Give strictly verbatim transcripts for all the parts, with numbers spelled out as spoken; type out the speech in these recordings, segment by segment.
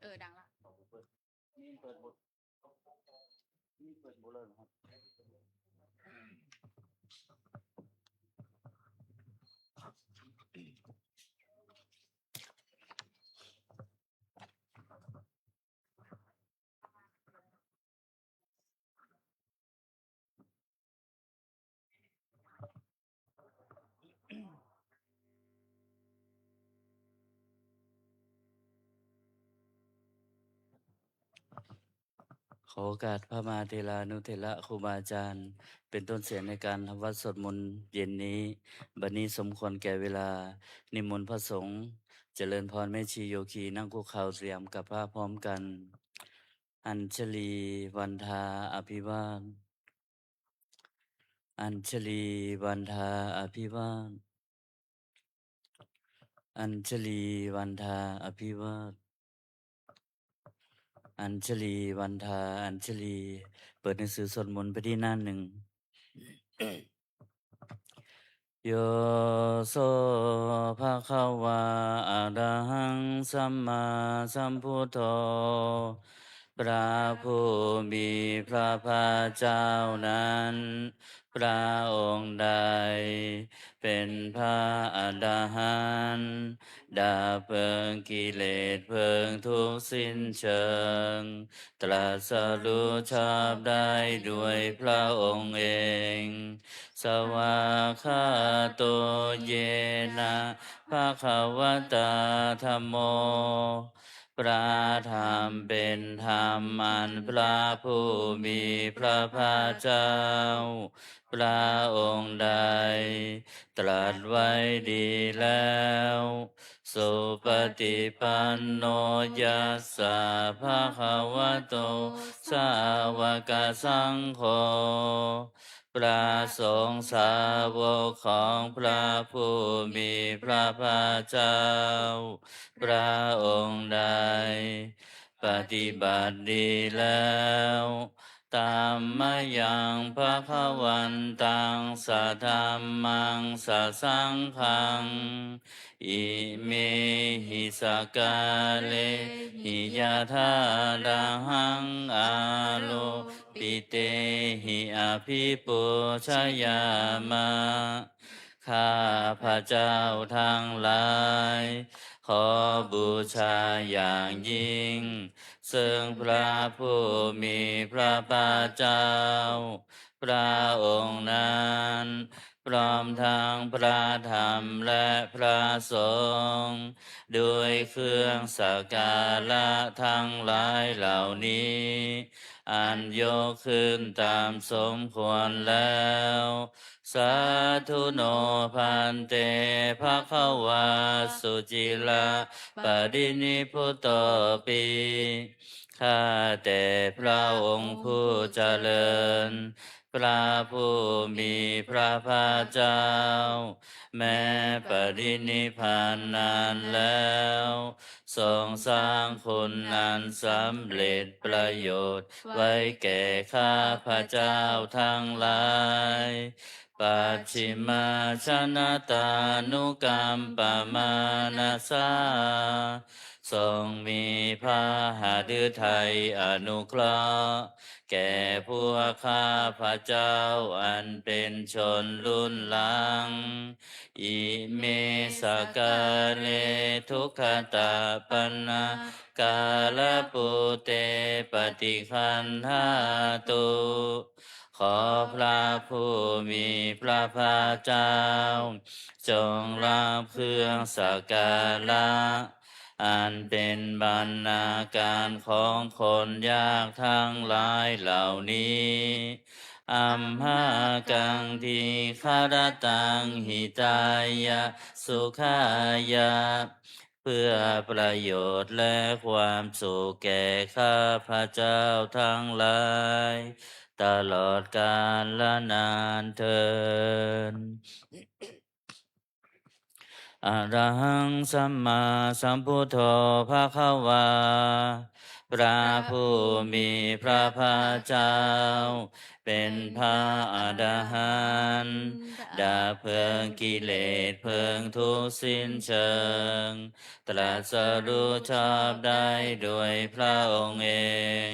เออ ดังละ ขอโอกาสพระมหาเถรานุเถระครูบาอาจารย์ เป็นต้นเสียงในการทำวัตรสวดมนต์เย็นนี้ บัดนี้สมควรแก่เวลา นิมนต์พระสงฆ์เจริญพร แม่ชีโยคีนั่งคุกเข่าเตรียมกับพระพร้อมกัน Añjalī vandā abhivā Añjalī vandā abhivā Añjalī vandā abhivā Añjalī vandā Añjalī เปิดหนังสือสวดมนต์ไปที่หน้าหนึ่ง Yo so bhagavā arahaṃ sammāsambuddho พระผู้มีพระภาคเจ้านั้น พระองค์ใดเป็นพระอรหันต์ ดับเพลิงกิเลสเพลิงทุกข์สิ้นเชิง ตรัสรู้ชอบได้ด้วยพระองค์เอง Svākkhāto yena bhagavatā dhammo พระธรรมเป็นธรรมอันพระผู้มีพระภาคเจ้า พระองค์ใดตรัสไว้ดีแล้ว Supaṭipanno yassa bhagavato sāvakasaṅgho พระสงฆ์สาวกของพระผู้มีพระภาคเจ้า พระองค์ใดปฏิบัติดีแล้ว Tammayaṃ bhagavantaṃ sadhammaṃ sasaṅghaṃ imehi sakkārehi yathārahaṃ āropitehi abhipūjayāma. ข้าพระเจ้าทั้งหลาย ขอบูชาอย่างยิ่ง ซึ่งพระผู้มีพระภาคเจ้า พระองค์นั้น พร้อมทั้งพระธรรมและพระสงฆ์ ด้วยเครื่องสักการะทั้งหลายเหล่านี้ อันยกขึ้นตามสมควรแล้ว Sādhu no bhante bhagavā suciraparinibbutopi. ข้าแต่พระองค์ผู้เจริญ พระผู้มีพระภาคเจ้า แม้ปรินิพพานนานแล้ว ทรงสร้างคุณอันสำเร็จประโยชน์ไว้แก่ข้าพระเจ้าทั้งหลาย Pacchimājanatānukampamānasā ทรงมีพระหฤทัยอนุเคราะห์ แก่พวกข้าพระเจ้าอันเป็นชนรุ่นหลัง Ime sakkāre dukkhaṭapanākārabhūte paṭiggaṇhātu. ขอพระผู้มีพระภาคเจ้า จงรับเครื่องสักการะ อันเป็นบรรณาการของคนยากทั้งหลายเหล่านี้ Amhākaṃ dīgharattaṃ hitāya sukhāya เพื่อประโยชน์และความสุขแก่ข้าพระเจ้าทั้งหลาย ตลอดกาลนานเทอญ Arahaṃ sammāsambuddho bhagavā. พระผู้มีพระภาคเจ้า เป็นพระอรหันต์ ดับเพลิงกิเลสเพลิงทุกข์สิ้นเชิง ตรัสรู้ชอบได้โดยพระองค์เอง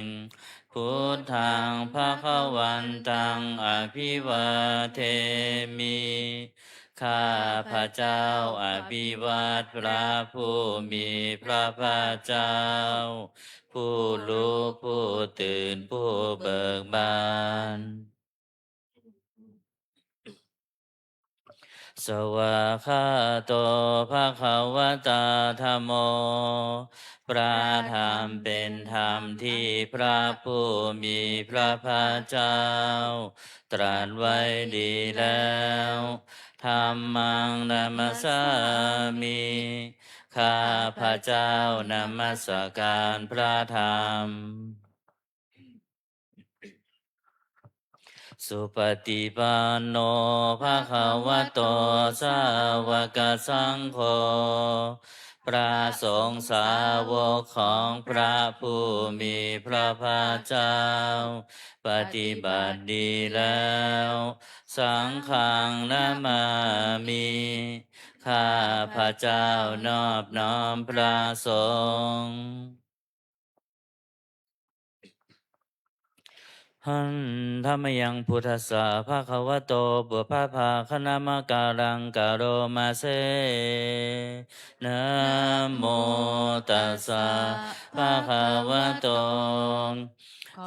Buddhaṃ bhagavantaṃ abhivādemi. ข้าพเจ้าอภิวาทพระผู้มีพระภาคเจ้า ผู้รู้ผู้ตื่นผู้เบิกบาน Svākkhāto bhagavatā dhammo. พระธรรมเป็นธรรมที่พระผู้มีพระภาคเจ้า ตรัสไว้ดีแล้ว Dhammaṃ namassāmi. ข้าพเจ้านมัสการพระธรรม Supaṭipanno bhagavato sāvakasaṅgho. พระสงฆ์สาวกของพระผู้มีพระภาคเจ้า ปฏิบัติดีแล้ว Saṅghaṃ namāmi. ข้าพเจ้านอบน้อมพระสงฆ์ Handa mayaṃ buddhassa bhagavato pubbabhāganamakāraṃ karoma se. Namo tassa bhagavato.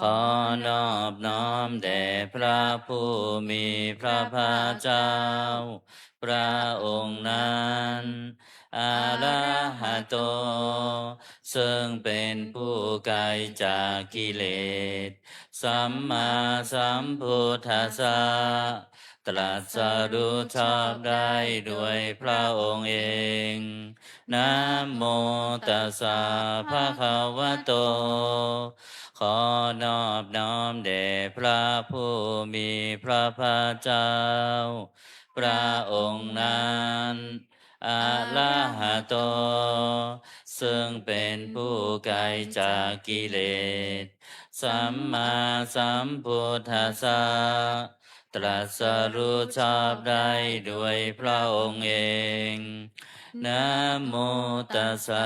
ขอนอบน้อมแด่พระผู้มีพระภาคเจ้า พระองค์นั้น Arahato ซึ่งเป็นผู้ไกลจากกิเลส Sammāsambuddhassa ตรัสรู้ชอบได้โดยพระองค์เอง Namo tassa bhagavato. ขอนอบน้อมแด่พระผู้มีพระภาคเจ้า พระองค์นั้น Arahato ซึ่งเป็นผู้ไกลจากกิเลส Sammāsambuddhassa ตรัสรู้ชอบได้โดยพระองค์เอง Namo tassa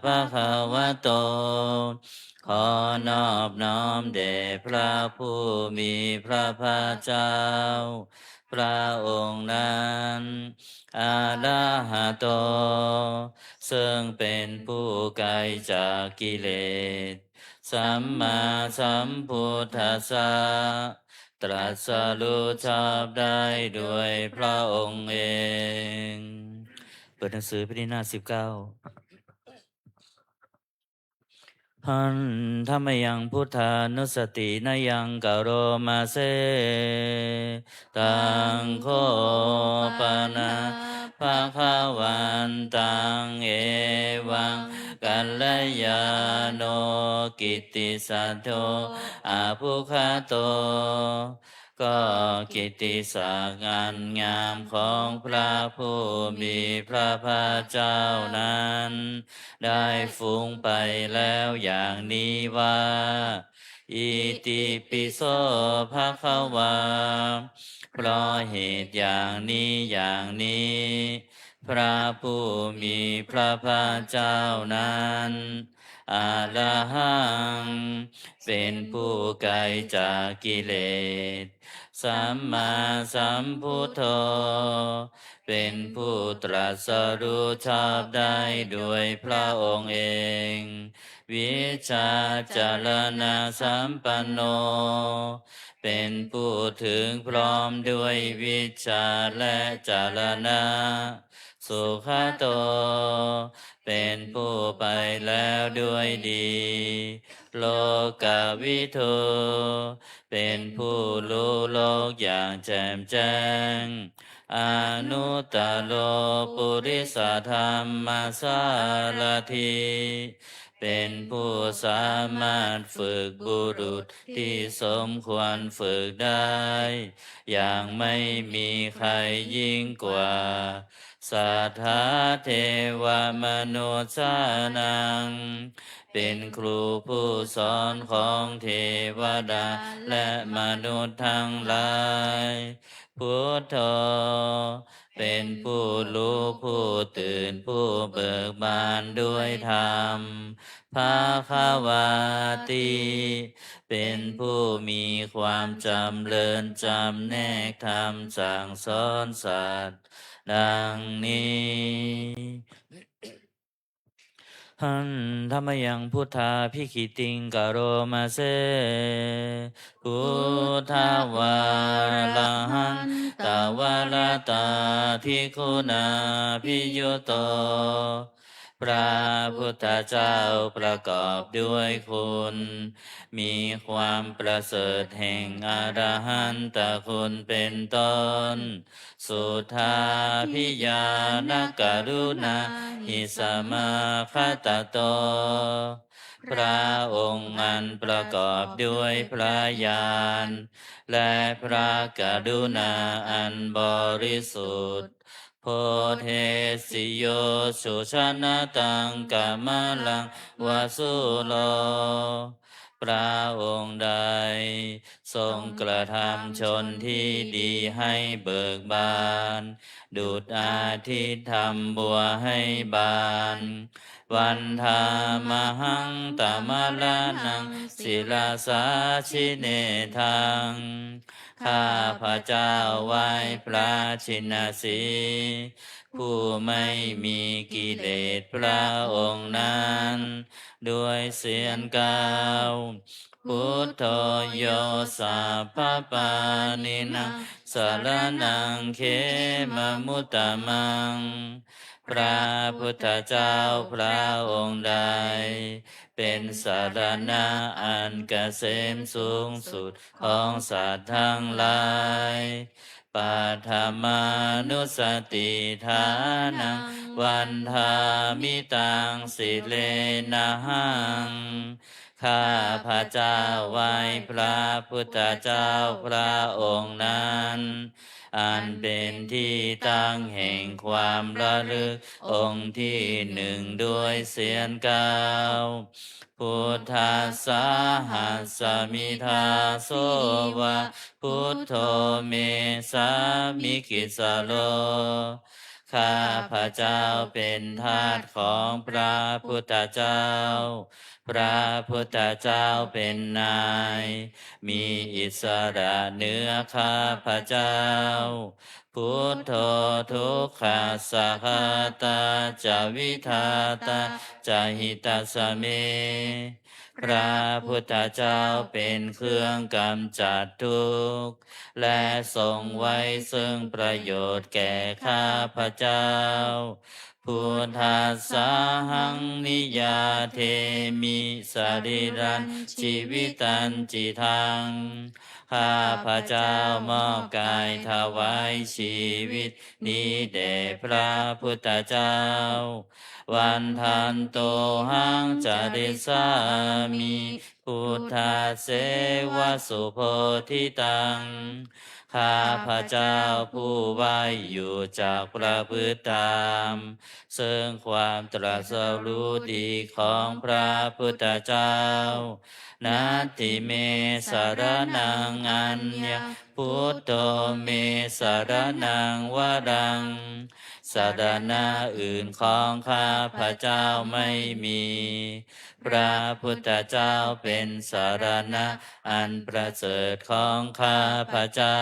bhagavato. ขอนอบน้อมแด่พระผู้มีพระภาคเจ้า พระองค์นั้น Arahato ซึ่งเป็นผู้ไกลจากกิเลส Sammāsambuddhassa ตรัสรู้ชอบได้โดยพระองค์เอง เปิดหนังสือพิมพ์หน้าสิบเก้า Handa mayaṃ buddhānussatinayaṃ karoma se. Taṃ kho pana bhagavantaṃ evaṃ kalyāṇo kittisaddo abbhuggato. ก็กิตติศักดิ์อันงามของพระผู้มีพระภาคเจ้านั้น ได้ฟุ้งไปแล้วอย่างนี้ว่า Itipi so bhagavā. เพราะเหตุอย่างนี้อย่างนี้ พระผู้มีพระภาคเจ้านั้น Arahaṃ เป็นผู้ไกลจากกิเลส Sammāsambuddho เป็นผู้ตรัสรู้ชอบได้โดยพระองค์เอง Vijjācaraṇasampanno เป็นผู้ถึงพร้อมด้วยวิชชาและจรณะ Sugato เป็นผู้ไปแล้วด้วยดี Lokavidū เป็นผู้รู้โลกอย่างแจ่มแจ้ง Anuttaro purisadammasārathi เป็นผู้สามารถฝึกบุรุษที่สมควรฝึกได้ อย่างไม่มีใครยิ่งกว่า Satthā devamanussānaṃ เป็นครูผู้สอนของเทวดาและมนุษย์ทั้งหลาย Buddho เป็นผู้รู้ผู้ตื่นผู้เบิกบานด้วยธรรม Bhagavāti เป็นผู้มีความจำเริญจำแนกธรรมสั่งสอนสัตว์ ดังนี้ Handa mayaṃ buddhābhigītiṃ karoma se. Buddhavārahantavaratādiguṇābhiyutto พระพุทธเจ้าประกอบด้วยคุณ มีความประเสริฐแห่งอรหันตคุณเป็นต้น Suddhābhiñāṇakaruṇāhi samāgatatto พระองค์อันประกอบด้วยพระญาณ และพระกรุณาอันบริสุทธิ์ Bodhesi yo sujanataṃ kamalaṃ va sūro พระองค์ใดทรงกระทำชนที่ดีให้เบิกบาน ดุจอาทิตย์ทำบัวให้บาน Vandāmahaṃ tamaraṇaṃ sirasā jinendaṃ ข้าพเจ้าไหว้พระชินสีห์ ผู้ไม่มีกิเลสพระองค์นั้น ด้วยเสียงกล่าว Buddho yo sabbapāṇīnaṃ saraṇaṃ khemamuttamaṃ พระพุทธเจ้าพระองค์ใด เป็นสรณะอันเกษมสูงสุดของสัตว์ทั้งหลาย Paṭhamānussatiṭṭhānaṃ vandāmi taṃ sirenahaṃ ข้าพเจ้าไหว้พระพุทธเจ้าพระองค์นั้น อันเป็นที่ตั้งแห่งความระลึกองค์ที่หนึ่งด้วยเสียงกล่าว Buddhassāhasmi dāso va buddho me sāmikissaro ข้าพเจ้าเป็นทาสของพระพุทธเจ้า พระพุทธเจ้าเป็นนาย มีอิสระเหนือข้าพเจ้า Buddho dukkhassa ghātā ca vidhātā ca hitassa me พระพุทธเจ้าเป็นเครื่องกำจัดทุกข์ และทรงไว้ซึ่งประโยชน์แก่ข้าพเจ้า Buddhassāhaṃ niyyādemi sarīrañjīvitañcidaṃ ข้าพเจ้ามอบกายถวายชีวิตนี้แด่พระพุทธเจ้า Vandantohaṃ carissāmi buddhasseva subodhitaṃ ข้าพเจ้าผู้ไหว้อยู่จักประพฤติตาม ซึ่งความตรัสรู้ดีของพระพุทธเจ้า Natthi me saraṇaṃ aññaṃ buddho me saraṇaṃ varaṃ สรณะอื่นของข้าพเจ้าไม่มี พระพุทธเจ้าเป็นสรณะอันประเสริฐของข้าพเจ้า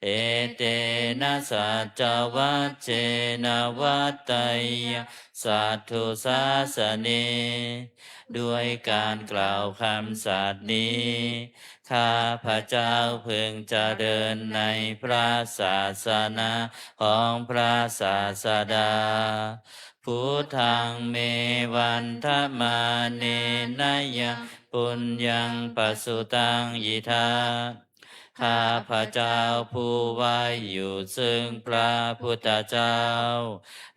Etena saccavajjena vaḍḍheyyaṃ satthu sāsane ด้วยการกล่าวคำสัตย์นี้ ข้าพเจ้าพึงเจริญในพระศาสนาของพระศาสดา Buddhaṃ me vandamānena yaṃ puññaṃ pasutaṃ idha ข้าพเจ้าผู้ไหว้อยู่ซึ่งพระพุทธเจ้า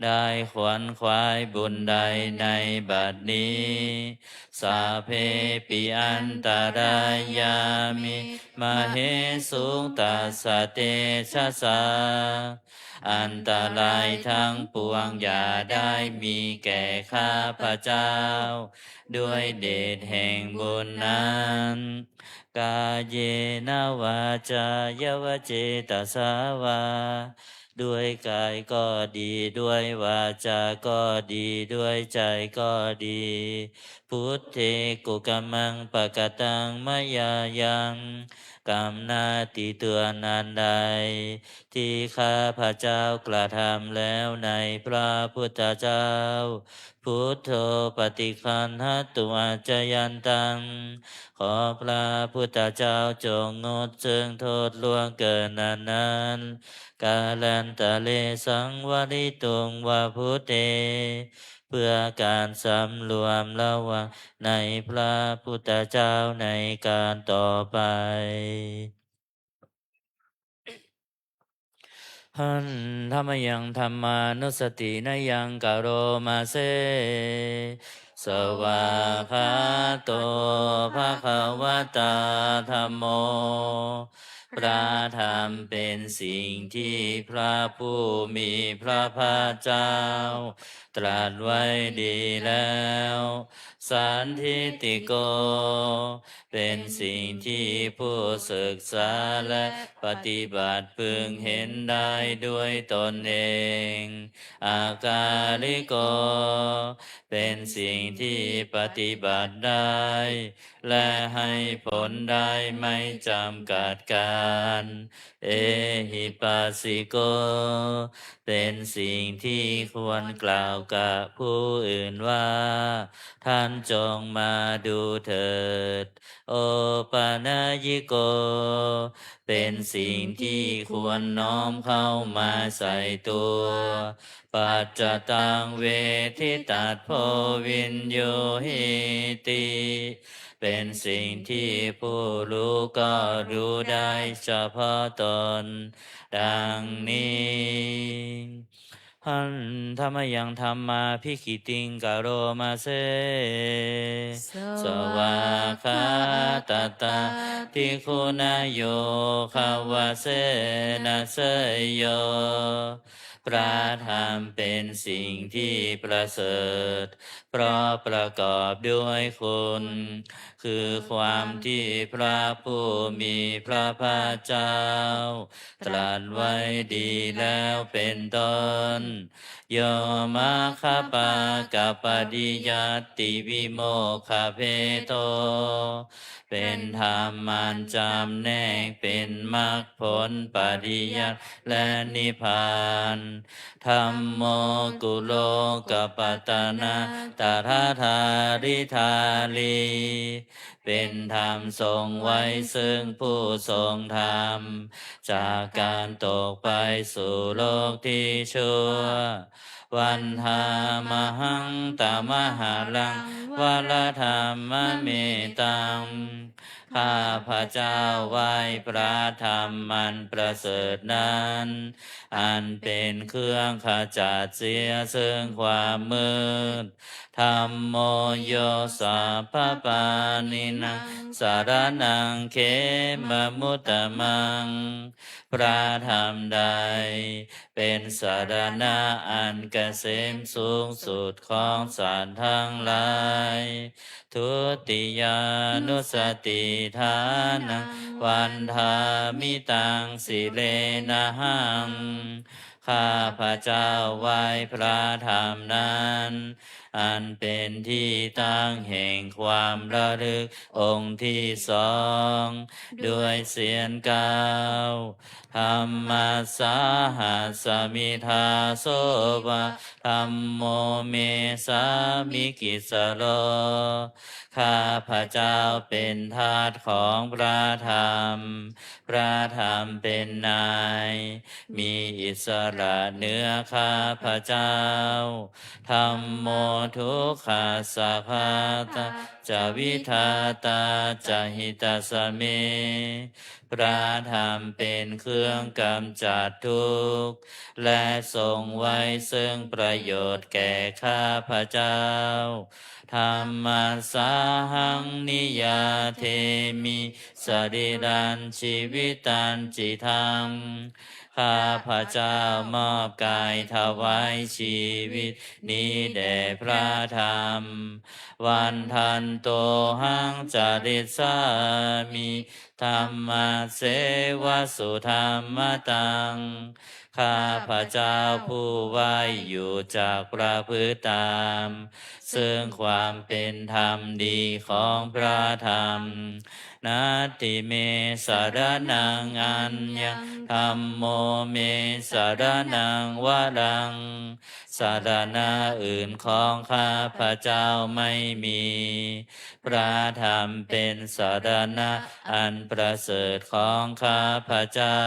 ได้ขวนขวายบุญใดในบัดนี้ Sabbepi antarāyā me mahesuṃ tassa tejasā. อันตรายทั้งปวงอย่าได้มีแก่ข้าพเจ้า ด้วยเดชแห่งบุญนั้น Kāyena vācāya va cetasā vā ด้วยกายก็ดี ด้วยวาจาก็ดี ด้วยใจก็ดี Buddhe kukammaṃ pakataṃ mayā yaṃ กรรมหน้าที่เตือนอันใด ที่ข้าพเจ้ากระทำแล้วในพระพุทธเจ้า Buddho paṭiggaṇhatu accayantaṃ ขอพระพุทธเจ้าจงงดซึ่งโทษล่วงเกินอันนั้น Kālantare saṃvarituṃ va buddhe เพื่อการสำรวมระวังในพระพุทธเจ้าในการต่อไป Handa mayaṃ dhammānussatinayaṃ karoma se. Svākkhāto bhagavatā dhammo. พระธรรมเป็นสิ่งที่พระผู้มีพระภาคเจ้าตรัสไว้ดีแล้ว Sandiṭṭhiko เป็นสิ่งที่ผู้ศึกษาและปฏิบัติพึงเห็นได้ด้วยตนเอง Akāliko เป็นสิ่งที่ปฏิบัติได้ และให้ผลได้ไม่จำกัดกาล Ehipassiko เป็นสิ่งที่ควรกล่าวกับผู้อื่นว่า ท่านจงมาดูเถิด Opanayiko เป็นสิ่งที่ควรน้อมเข้ามาใส่ตัว Paccattaṃ veditabbo viññūhīti เป็นสิ่งที่ผู้รู้ก็รู้ได้เฉพาะตน ดังนี้ Handa mayaṃ dhammābhigītiṃ karoma se. Svākkhātatā bhikkhunā yogavasena seyyo. พระธรรมเป็นสิ่งที่ประเสริฐ เพราะประกอบด้วยคุณ คือความที่พระผู้มีพระภาคเจ้า ตรัสไว้ดีแล้วเป็นต้น Yo maggapākapariyattibhimokkhabhedo เป็นธรรมอันจำแนกเป็นมรรคผลปริยัติและนิพพาน Dhammo kulokapattanā tathadhāridhārī เป็นธรรมทรงไว้ซึ่งผู้ทรงธรรม จากการตกไปสู่โลกที่ชั่ว Vandāmahaṃ tamaharaṃ varadhammametaṃ ข้าพเจ้าไหว้พระธรรมอันประเสริฐนั้น อันเป็นเครื่องขจัดเสียซึ่งความมืด Dhammo yo sabbapāṇīnaṃ saraṇaṃ khemamuttamaṃ พระธรรมใด เป็นสรณะอันเกษมสูงสุดของสัตว์ทั้งหลาย Dutiyānussatiṭṭhānaṃ vandāmi taṃ sirenahaṃ ข้าพเจ้าไหว้พระธรรมนั้น อันเป็นที่ตั้งแห่งความระลึกองค์ที่สอง ด้วยเสียงกล่าว Dhammassāhasmi dāso va dhammo me sāmikissaro ข้าพเจ้าเป็นทาสของพระธรรม พระธรรมเป็นนาย มีอิสระเหนือข้าพเจ้า Dhammo dukkhassa ghātā ca vidhātā ca hitassaṃ me. พระธรรมเป็นเครื่องกำจัดทุกข์ และทรงไว้ซึ่งประโยชน์แก่ข้าพเจ้า Dhammassāhaṃ niyyādemi sarīrañjīvitañcidaṃ. ข้าพเจ้ามอบกายถวายชีวิตนี้แด่พระธรรม Vandantohaṃ carissāmi dhammasseva sudhammataṃ. ข้าพเจ้าผู้ไหว้อยู่จักประพฤติตาม ซึ่งความเป็นธรรมดีของพระธรรม Natthi me saraṇaṃ aññaṃ, dhammo me saraṇaṃ varaṃ. สรณะอื่นของข้าพเจ้าไม่มี พระธรรมเป็นสรณะอันประเสริฐของข้าพเจ้า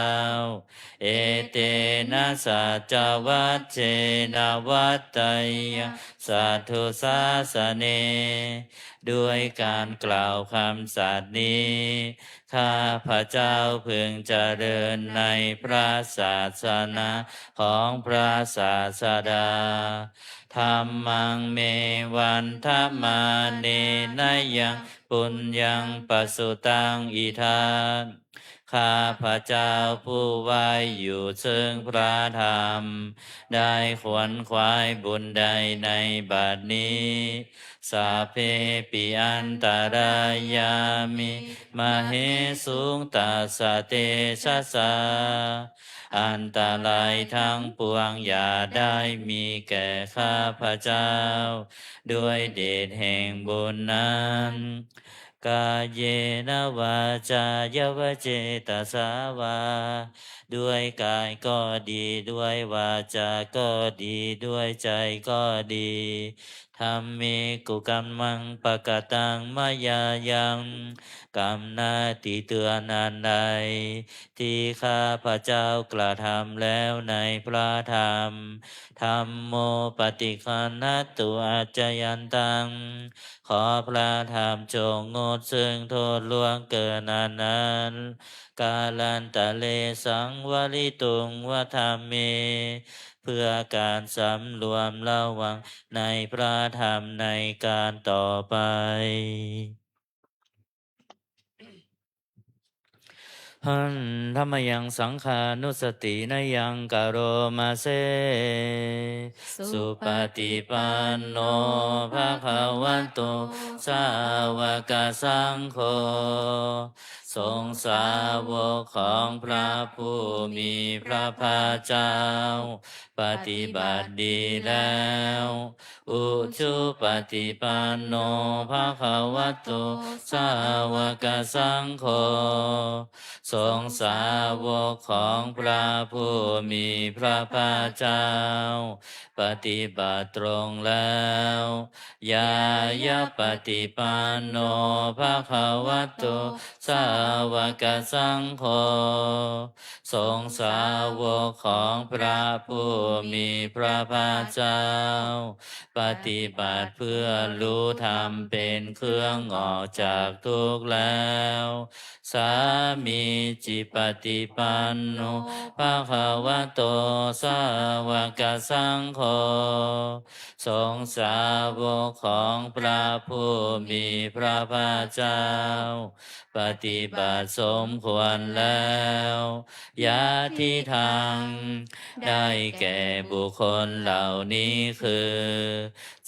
Etena saccavajjena vaḍḍheyyaṃ satthu sāsane. ด้วยการกล่าวคำสัตย์นี้ ข้าพเจ้าพึงเจริญในพระศาสนาของพระศาสดา Dhammaṃ me vandamānena yaṃ puññaṃ pasutaṃ idha. ข้าพเจ้าผู้ไหว้อยู่ซึ่งพระธรรม ได้ขวนขวายบุญใดในบัดนี้ Sabbepi antarāyā me māhesuṃ tassa tejasā. อันตรายทั้งปวงอย่าได้มีแก่ข้าพเจ้า ด้วยเดชแห่งบุญนั้น Kāyena vācāya va cetasā vā. ด้วยกายก็ดี ด้วยวาจาก็ดี ด้วยใจก็ดี Dhamme kukammaṃ pakataṃ mayā yaṃ. กรรมหน้าที่เตือนอันใด ที่ข้าพเจ้ากระทำแล้วในพระธรรม Dhammo paṭiggaṇhatu accayantaṃ. ขอพระธรรมจงงดซึ่งโทษล่วงเกินอันนั้น Kālantare saṃvarituṃ va dhamme. เพื่อการสำรวมระวังในพระธรรมในการต่อไป Handa mayaṃ saṅghānussatinayaṃ karoma se. Supaṭipanno bhagavato sāvakasaṅgho. สงฆ์สาวกของพระผู้มีพระภาคเจ้า ปฏิบัติดีแล้ว Ujupaṭipanno bhagavato sāvakasaṅgho. สงฆ์สาวกของพระผู้มีพระภาคเจ้า ปฏิบัติตรงแล้ว Ñāyapaṭipanno bhagavato sāvakasaṅgho. สงฆ์สาวกของพระผู้มีพระภาคเจ้า ปฏิบัติเพื่อรู้ธรรมเป็นเครื่องออกจากทุกข์แล้ว Sāmīcipaṭipanno bhagavato sāvakasaṅgho. สงฆ์สาวกของพระผู้มีพระภาคเจ้า ปฏิบัติสมควรแล้ว Yadidaṃ ได้แก่บุคคลเหล่านี้คือ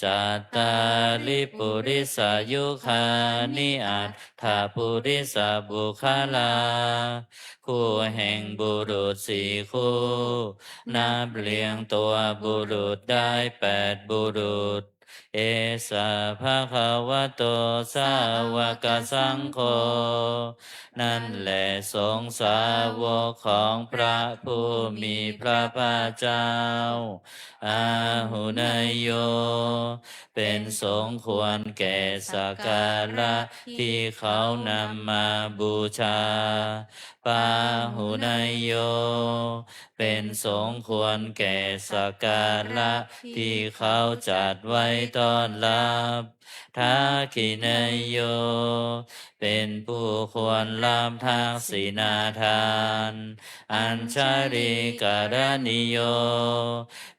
Cattāri purisayugāni aṭṭha purisapuggalā. คู่แห่งบุรุษสี่คู่ นับเรียงตัวบุรุษได้แปดบุรุษ Esa bhagavato sāvakasaṅgho. นั่นแหละสงฆ์สาวกของพระผู้มีพระภาคเจ้า Āhuneyyo เป็นสงฆ์ควรแก่สักการะที่เขานำมาบูชา Pāhuneyyo เป็นสงฆ์ควรแก่สักการะที่เขาจัดไว้ ต้อนรับ ทักขิเนยโย เป็นผู้ควรรับทักษิณาทาน อัญชลีกรณีโย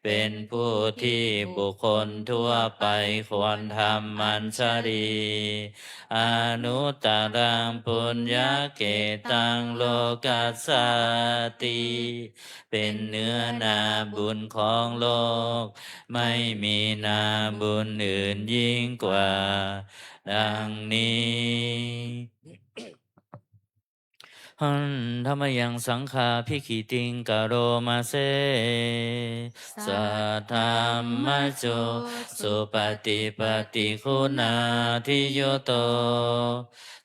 เป็นผู้ที่บุคคลทั่วไปควรทำอัญชลี anuttaraṃ puññakkhettaṃ lokassāti เป็นเนื้อนาบุญของโลก ไม่มีนาบุญอื่นยิ่งกว่า ดังนี้ Handa mayaṃ saṅghābhigītiṃ karoma se. Saddhammajo supaṭipattiguṇādiyutto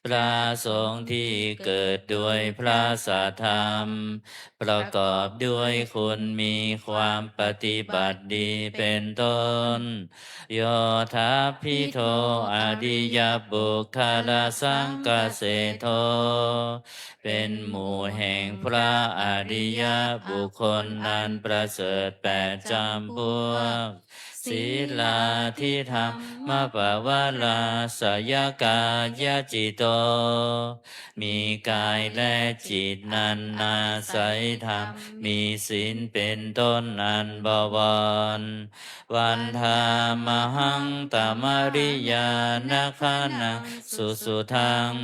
พระสงฆ์ที่เกิดด้วยพระสัทธรรม ประกอบด้วยคุณมีความปฏิบัติดีเป็นต้น Yodapīto ariyapuggalasaṅghaseṭṭho เป็นหมู่แห่งพระอริยบุคคลอันประเสริฐแปดจำพวก sīlādidhammapavalāsayakāyacitto มีกายและจิตนั้นอาศัยธรรม มีศีลเป็นต้นอันบวร Vandāmahaṃ tamariyanāgaṇaṃ susuddhaṃ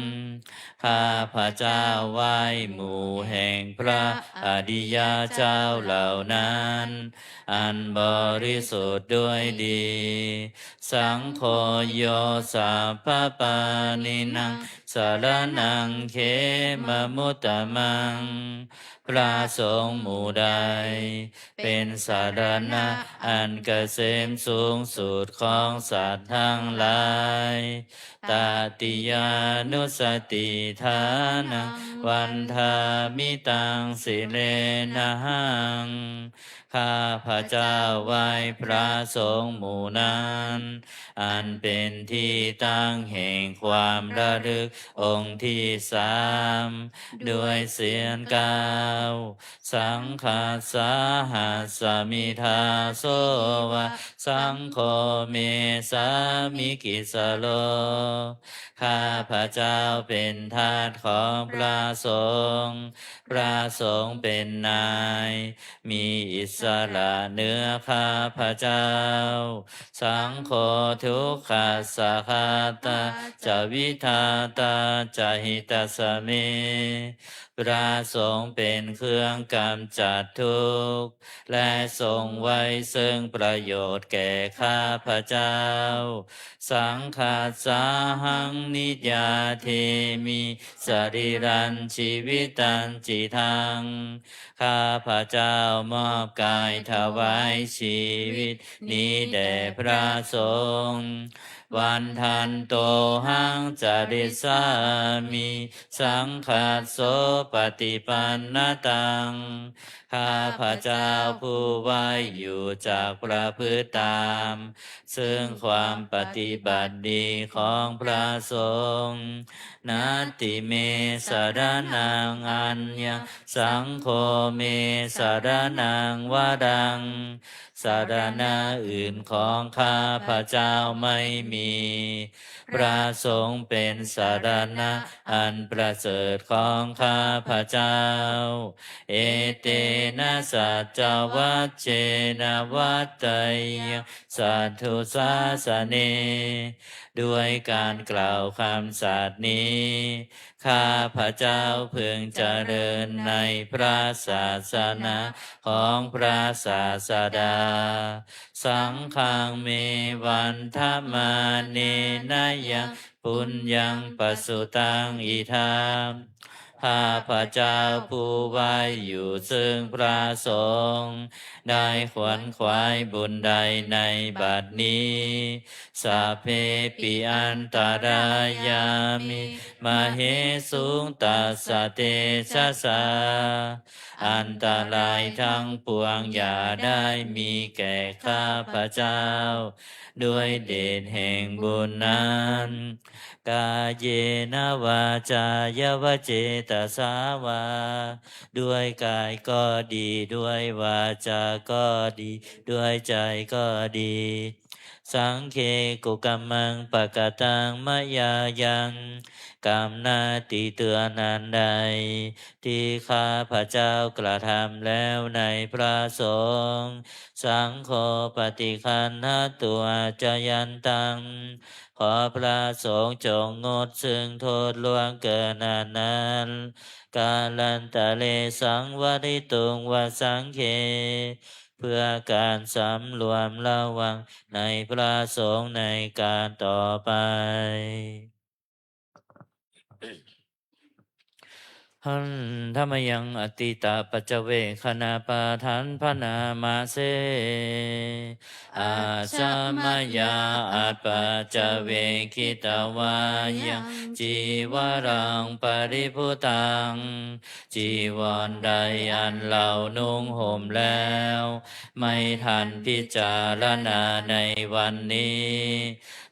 ข้าพเจ้าไหว้หมู่แห่งพระอริยเจ้าเหล่านั้น อันบริสุทธิ์ด้วยดี Saṅgho yo sabbapāṇīnaṃ saraṇaṃ khemamuttamaṃ พระสงฆ์หมู่ใด เป็นสรณะอันเกษมสูงสุดของสัตว์ทั้งหลาย Tatiyānussatiṭṭhānaṃ vandāmi taṃ sirenahaṃ ข้าพเจ้าไหว้พระสงฆ์หมู่นั้น อันเป็นที่ตั้งแห่งความระลึกองค์ที่สาม ด้วยเสียงกล่าว Saṅghassa hasmi dāso va saṅgho me sāmikissaro ข้าพเจ้าเป็นทาสของพระสงฆ์ พระสงฆ์เป็นนาย มีอิสระเหนือข้าพเจ้า Saṅgho dukkhassa ghātā ca vidhātā ca hitassa me พระสงฆ์เป็นเครื่องกำจัดทุกข์ และทรงไว้ซึ่งประโยชน์แก่ข้าพเจ้า Saṅghassāhaṃ niyyādemi sarīrañjīvitañcidaṃ ข้าพเจ้ามอบกายถวายชีวิตนี้แด่พระสงฆ์ Vandantohaṃ carissāmi saṅghassopaṭipannataṃ ข้าพเจ้าผู้ไหว้อยู่จักประพฤติตาม ซึ่งความปฏิบัติดีของพระสงฆ์ Natthi me saraṇaṃ aññaṃ saṅgho me saraṇaṃ varaṃ สรณะอื่นของข้าพเจ้าไม่มี พระสงฆ์เป็นสรณะอันประเสริฐของข้าพเจ้า Etena saccavajjena vaḍḍheyyaṃ satthu sāsane ด้วยการกล่าวคำสัตย์นี้ ข้าพเจ้าพึงเจริญในพระศาสนาของพระศาสดา Saṅghaṃ me vandamānena yaṃ puññaṃ pasutaṃ idha ข้าพเจ้าผู้ไหว้อยู่ซึ่งพระสงฆ์ ได้ขวนขวายบุญใดในบัดนี้ Sabbepi antarāyā me māhesuṃ tassa tejasā อันตรายทั้งปวงอย่าได้มีแก่ข้าพเจ้า ด้วยเดชแห่งบุญนั้น Kāyena vācāya va cetasā vā ด้วยกายก็ดี ด้วยวาจาก็ดี ด้วยใจก็ดี Saṅghe kukammaṃ pakataṃ mayā yaṃ, กรรมหน้าที่เตือนอันใด ที่ข้าพเจ้ากระทำแล้วในพระสงฆ์ Saṅgho paṭiggaṇhatu accayantaṃ ขอพระสงฆ์จงงดซึ่งโทษล่วงเกินอันนั้น Kālantare saṃvarituṃ va saṅghe เพื่อการสำรวมระวังในพระสงฆ์ในการต่อไป Handa mayaṃ atītapaccavekkhaṇapāṭhaṃ bhaṇāma se. Ajja mayā apaccavekkhitvā yaṃ cīvaraṃ paribhuttaṃ จีวรใดอันเรานุ่งห่มแล้ว ไม่ทันพิจารณาในวันนี้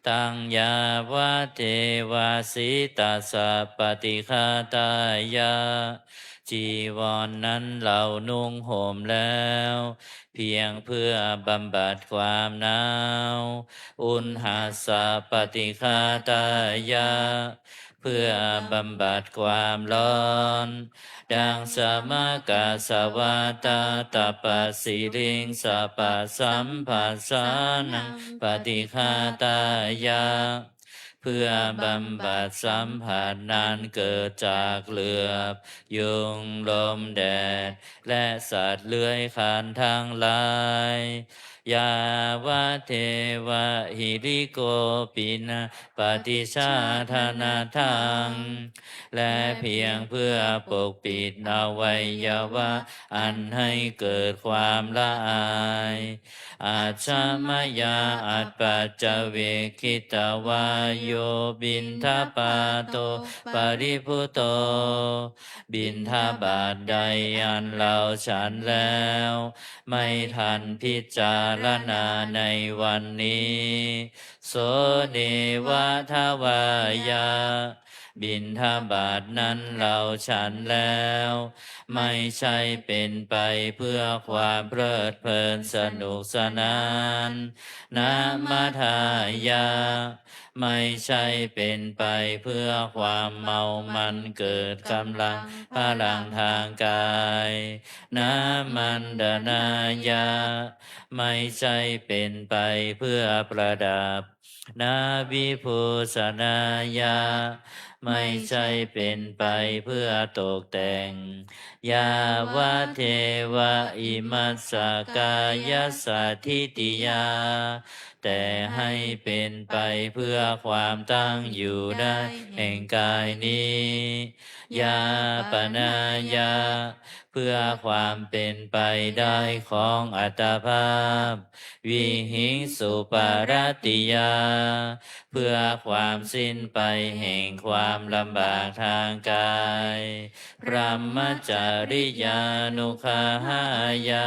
Taṃ yāvadeva sītassa paṭighātāya จีวรนั้นเรานุ่งห่มแล้ว เพียงเพื่อบำบัดความหนาว Uṇhassa paṭighātāya เพื่อบำบัดความร้อน Daṃsamakasavātātapasiriṃ sapasamphassānaṃ paṭighātāya เพื่อบำบัดสัมผัสนั้นเกิดจากเหลือบ ยุง ลม แดด และสัตว์เลื้อยคลานทั้งหลาย Yāvadeva hirikopinaṃ paṭicchādanatthaṃ และเพียงเพื่อปกปิดอวัยวะอันให้เกิดความละอาย Ajja mayā apaccavekkhitvā yo piṇḍapāto paribhutto บิณฑบาตใดอันเราฉันแล้ว ไม่ทันพิจารณาในวันนี้ So neva davāya บิณฑบาตนั้นเราฉันแล้ว ไม่ใช่เป็นไปเพื่อความเพลิดเพลินสนุกสนาน Namadāya ไม่ใช่เป็นไปเพื่อความเมามันเกิดกำลังพลังทางกาย Namaṇḍanāya ไม่ใช่เป็นไปเพื่อประดับ Navibhūsanāya ไม่ใช่เป็นไปเพื่อตกแต่ง Yāvadeva imassa kāyassa ṭhitiyā แต่ให้เป็นไปเพื่อความตั้งอยู่ได้แห่งกายนี้ Yāpanāya เพื่อความเป็นไปได้ของอัตภาพ Vihiṃsuparatiyā เพื่อความสิ้นไปแห่งความลำบากทางกาย Brahmacariyānuggahāya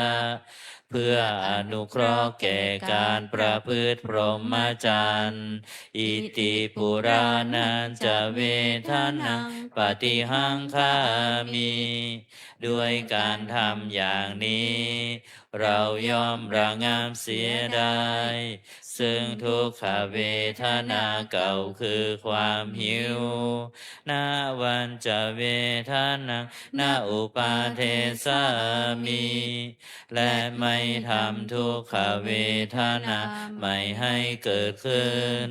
เพื่ออนุเคราะห์แก่การประพฤติพรหมจรรย์ Iti purāṇañca vedanaṃ paṭihaṅkhāmi ด้วยการทำอย่างนี้ เราย่อมระงับเสียได้ ซึ่งทุกขเวทนาเก่าคือความหิว Navañca vedanaṃ na uppādessāmi และไม่ทำทุกขเวทนาใหม่ให้เกิดขึ้น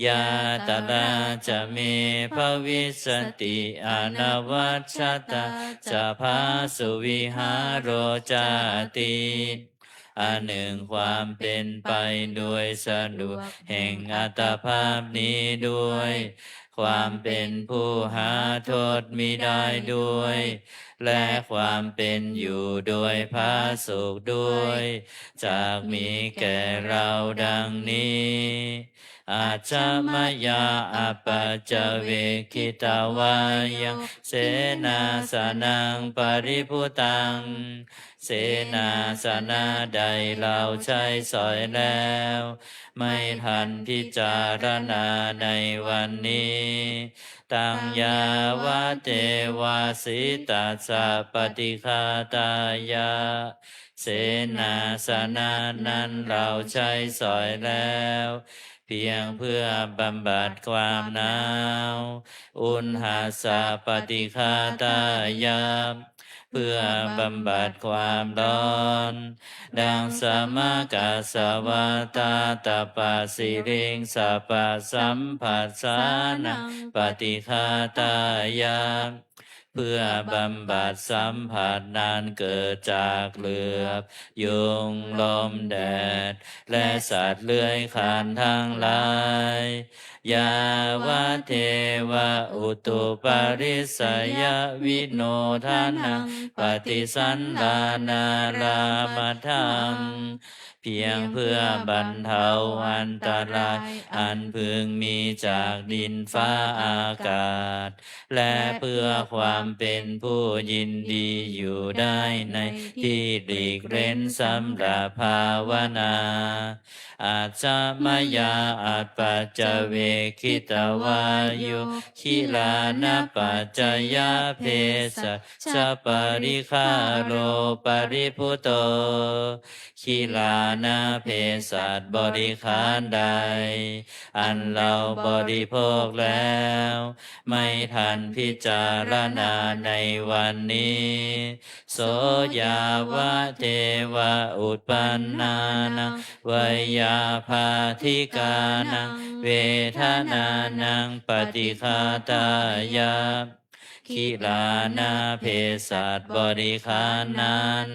Yātrā ca me bhavissati anavajjatā ca phāsuvihāro cāti อันหนึ่งความเป็นไปโดยสะดวกแห่งอัตภาพนี้ด้วย ความเป็นผู้หาโทษมิได้ด้วย และความเป็นอยู่โดยผาสุกข์ด้วย จักมีแก่เราดังนี้ Ajja mayā apaccavekkhitvā yaṃ senāsanaṃ paribhuttaṃ เสนาสนะใดเราใช้สอยแล้ว ไม่ทันพิจารณาในวันนี้ Taṃ yāvadeva sītassa sapaṭighātāya เสนาสนะนั้นเราใช้สอยแล้ว เพียงเพื่อบำบัดความหนาว uṇhassa paṭighātāya เพื่อบำบัดความร้อน daṃsamakassavātātapasiriṃsapasamphassānaṃ paṭighātāya เพื่อบำบัดสัมผัสนั้นเกิดจากเหลือบยุง ลมแดด และสัตว์เลื้อยคลานทั้งหลาย yāvadeva utuparissayavinodanaṃ paṭisallānārāmatthaṃ เพียงเพื่อบรรเทาอันตรายอันพึงมีจากดินฟ้าอากาศ และเพื่อความเป็นผู้ยินดีอยู่ได้ในที่หลีกเร้นสำหรับภาวนา ajja mayā appaṭivekkhitvā yo gilānapaccayabhesajjaparikkhāro paribhuto gilāna เภสัชบริขารใด อันเราบริโภคแล้ว ไม่ทันพิจารณาในวันนี้ so yāvadeva uppannānaṃ veyyābādhikānaṃ vedanānaṃ paṭighātāya gilāna เภสัชบริขารนั้น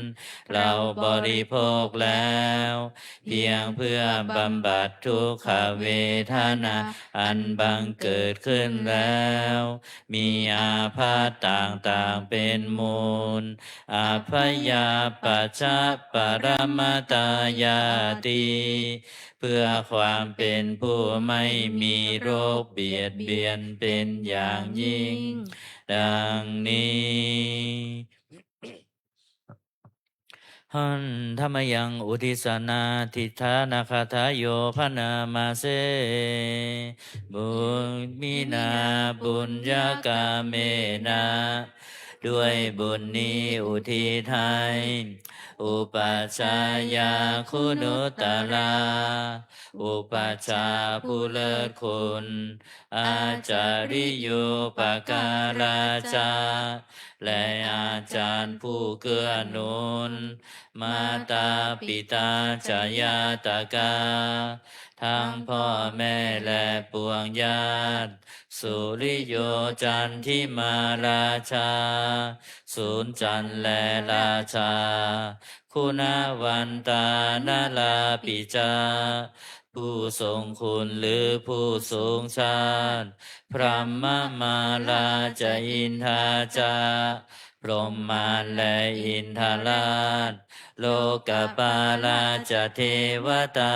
เราบริโภคแล้ว เพียงเพื่อบำบัดทุกขเวทนาอันบังเกิดขึ้นแล้ว มีอาพาธต่างๆเป็นมูล abyāpajjhaparamatāyāti เพื่อความเป็นผู้ไม่มีโรคเบียดเบียนเป็นอย่างยิ่ง ดังนี้ Handa mayaṃ uddissanādhiṭṭhānagāthāyo bhaṇāma se. Iminā puññakammena ด้วยบุญนี้อุทิศให้ upajjhāyā guṇuttarā อุปัชฌาย์ผู้เลิศคุณ ācariyūpakārā ca และอาจารย์ผู้เกื้อหนุน mātā pitā ca ñātakā ทั้งพ่อแม่และปวงญาติ suriyo candimā rājā สุริจันทร์และราชา guṇavantā narāpi ca ผู้ทรงคุณหรือผู้สูงชาติ brahmamārā ca indā ca พรหมมารและอินทราช lokapālā ca devatā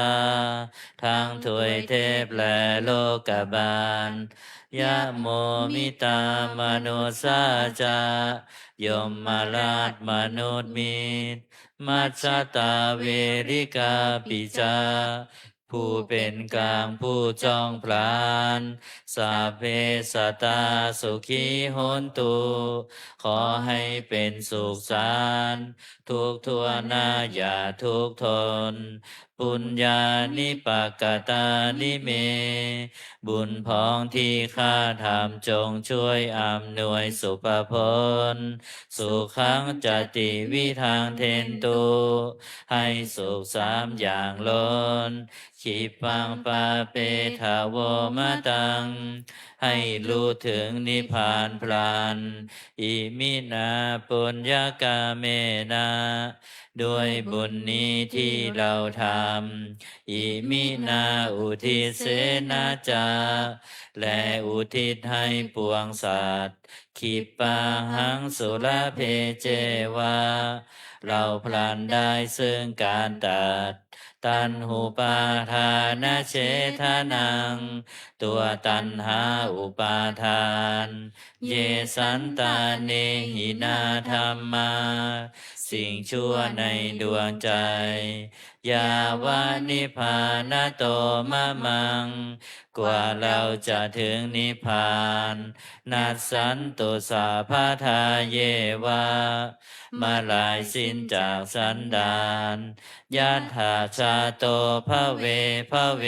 ทั้งทวยเทพและโลกบาล yamo mittā manussā ca ยมราชมนุษย์มิตร majjhattā verikāpi ca ผู้เป็นกลางผู้จ้องผลาญ sabbe sattā sukhī hontu ขอให้เป็นสุขสันต์ ทุกข์ทั่วหน้าอย่าทุกข์ทน puññāni pakatāni me บุญพ้องที่ข้าทำจงช่วยอำนวยสุภพล sukhaṃ ca tividhaṃ dentu ให้สุขสามอย่างล้น khippaṃ pāpetha vomataṃ ให้รู้ถึงนิพพานพลัน iminā puññakammena ด้วยบุญนี้ที่เราทำ iminā uddissena ca และอุทิศให้ปวงสัตว์ khippāhaṃ sulabhe ceva เราพลันได้ซึ่งการตัด taṇhupādānachedanaṃ ตัวตัณหาอุปาทาน ye santāne hīnā dhammā สิ่งชั่วในดวงใจ yāva nibbānato mamaṃ กว่าเราจะถึงนิพพาน nassantu สาพาทาเย วา มาลายสิ้นจากสันดาน ยัตถาชาโต ภะเว ภะเว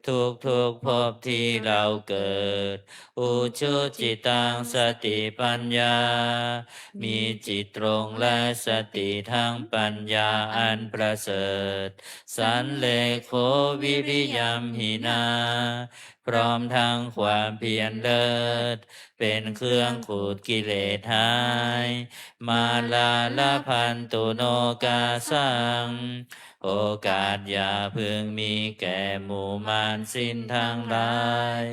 ทุกทุกๆภพที่เราเกิด อุชุจิตัง สติปัญญา มีจิตตรงและสติทั้งปัญญาอันประเสริฐ สัลเลโข วิริยัมหินา พร้อมทั้งความเพียรเลิศ เป็นเครื่องขูดกิเลสหาย มาลาลพันตุ โนกาสัง โอกาสอย่าพึงมีแก่หมู่มารสิ้นทั้งหลาย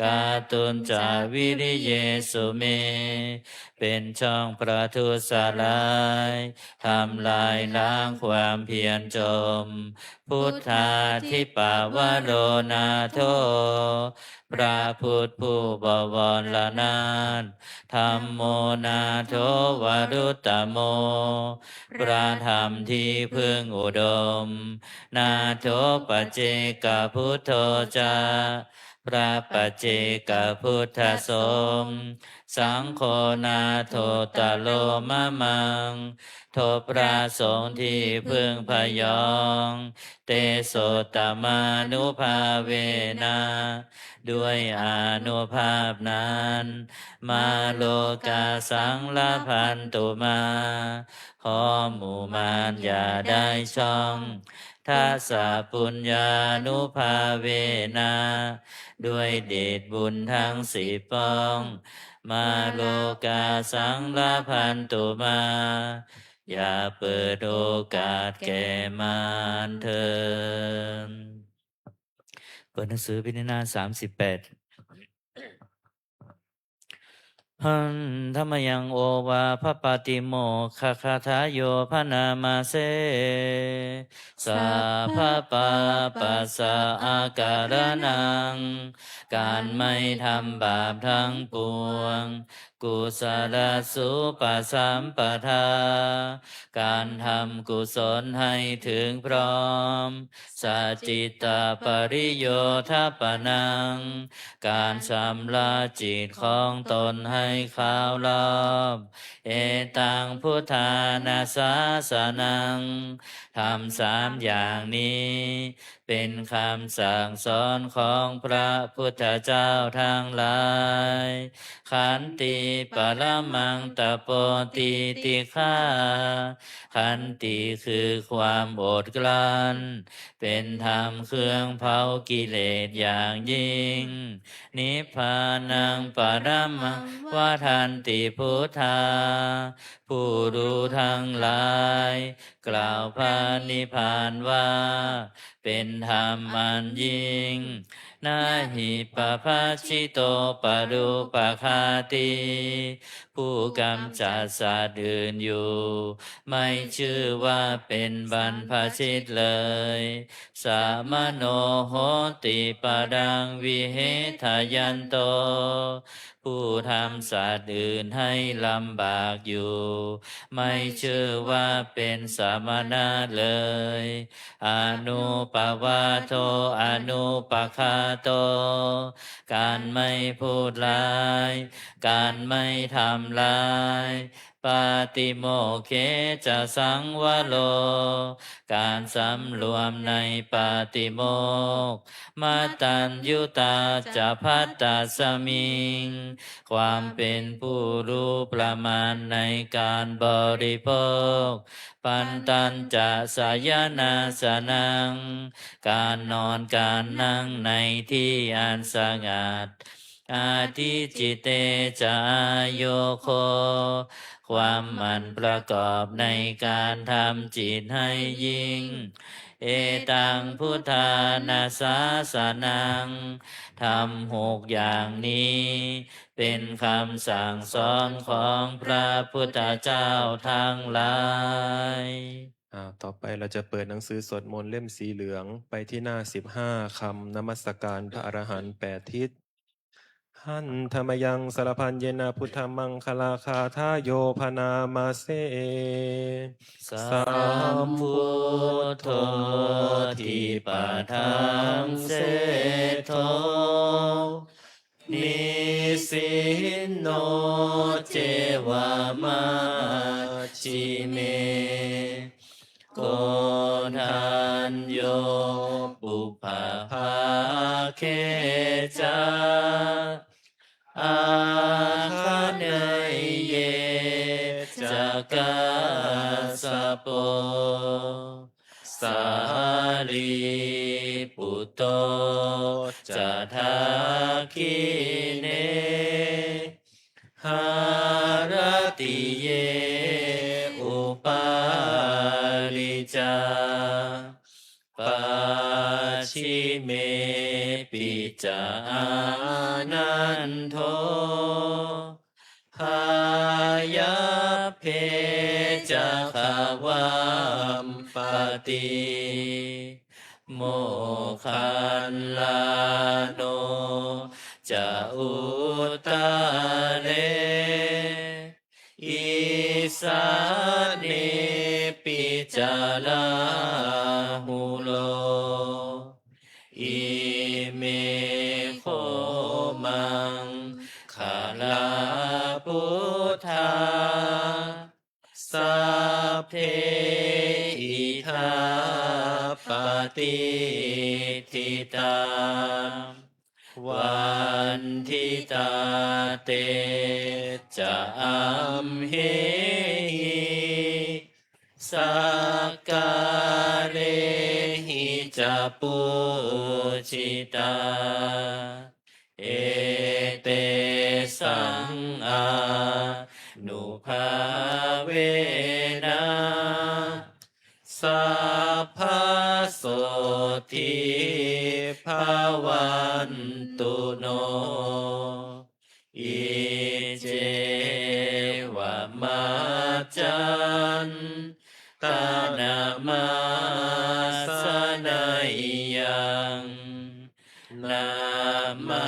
กาตุญจา วิริเยสุเม เป็นช่องประทุษร้าย ทำลายล้างความเพียรจม พุทธาธิปาวโร นาโถ พระพุทธผู้บวรนาถ ธัมโม นาโถ วรุตตโม พระธรรมที่พึ่งอุดม นาโถ ปัจเจกพุทโธ จะ พระปัจเจกพุทธสงฆ์ สังโฆ นาโถ ตโร มะมัง ทบพระสงฆ์ที่พึ่งพยอง เตโสตมานุภาเวนะ ด้วยอานุภาพนั้น มาโลกาสัง ลพันตุ มา ขอหมู่มารอย่าได้ช่อง ทัสสะปุญญานุภาเวนะ ด้วยเดชบุญทั้งสิบป้อง มาโลกาสัง ลพันตุ มา อย่าเปิดโอกาสแก่มารเทอญ เปิดหนังสือพิจารณาสามสิบแปด Handa mayaṃ ovāhapātimokkhagathayo bhaṇāma se. Sabbapāpassa akaraṇaṃ การไม่ทำบาปทั้งปวง Kusalasu pasampadā การทำกุศลให้ถึงพร้อม Sacittapariyothapanaṃ การชำระจิตของตนให้ขาวรอบ Etaṃ buddhāna sāsanaṃ ธรรมสามอย่างนี้ เป็นคำสั่งสอนของพระพุทธเจ้าทั้งหลาย Khanti paramaṃ tapo titikkhā Khanti คือความอดกลั้น เป็นธรรมเครื่องเผากิเลสอย่างยิ่ง Nibbānaṃ paramaṃ vadanti buddhā ผู้รู้ทั้งหลาย กล่าวพระนิพพานว่า เป็นธรรมอันยิ่ง Na hi pabbajito parūpaghātī ผู้กำจัดสัตว์อื่นอยู่ ไม่ชื่อว่าเป็นบรรพชิตเลย Samaṇo hoti padaṃ vihetayanto ผู้ทำสัตว์อื่นให้ลำบากอยู่ ไม่ชื่อว่าเป็นสมณะเลย Anupavādo anupaghāto การไม่พูดร้าย การไม่ทำร้าย Pātimokkhe ca saṃvaro การสำรวมในปาติโมกข์ Mataññutā ca bhattasmiṃ ความเป็นผู้รู้ประมาณในการบริโภค Pantañca sayanāsanaṃ การนอนการนั่งในที่อันสงัด Adhicitete ca āyogo ความหมั่นประกอบในการทำจิตให้ยิ่ง Etaṃ buddhāna sāsanaṃ ธรรมหกอย่างนี้ เป็นคำสั่งสอนของพระพุทธเจ้าทั้งหลาย อ่า ต่อไปเราจะเปิดหนังสือสวดมนต์เล่มสีเหลือง ไปที่หน้าสิบห้า คำนมัสการพระอรหันต์แปดทิศ Handa mayaṃ sarabhaññena buddhamaṅgalagāthāyo bhaṇāma se. Sambuddho dipadaṃ seṭṭho, nisinno ceva majjhime. Koṇḍañño pubbabhāge ca āgaṇeyye ca Kassapo sārīputto ca dakkhiṇe haratiye upāli ca pacchimepi ca Ānando pāyabbe ca gavampati Moggallāno ca uttare Isānepi ca Rāhulo ime kho maṅgalā buddhā sabbe idha patiṭṭhitā vanditā te ca amhehi sakkārehi ca pūjitā. Etesaṃ ānubhāvena sabbasotthī bhavantu no. Iccevamatchantanamāsaneyyaṃ namassamāno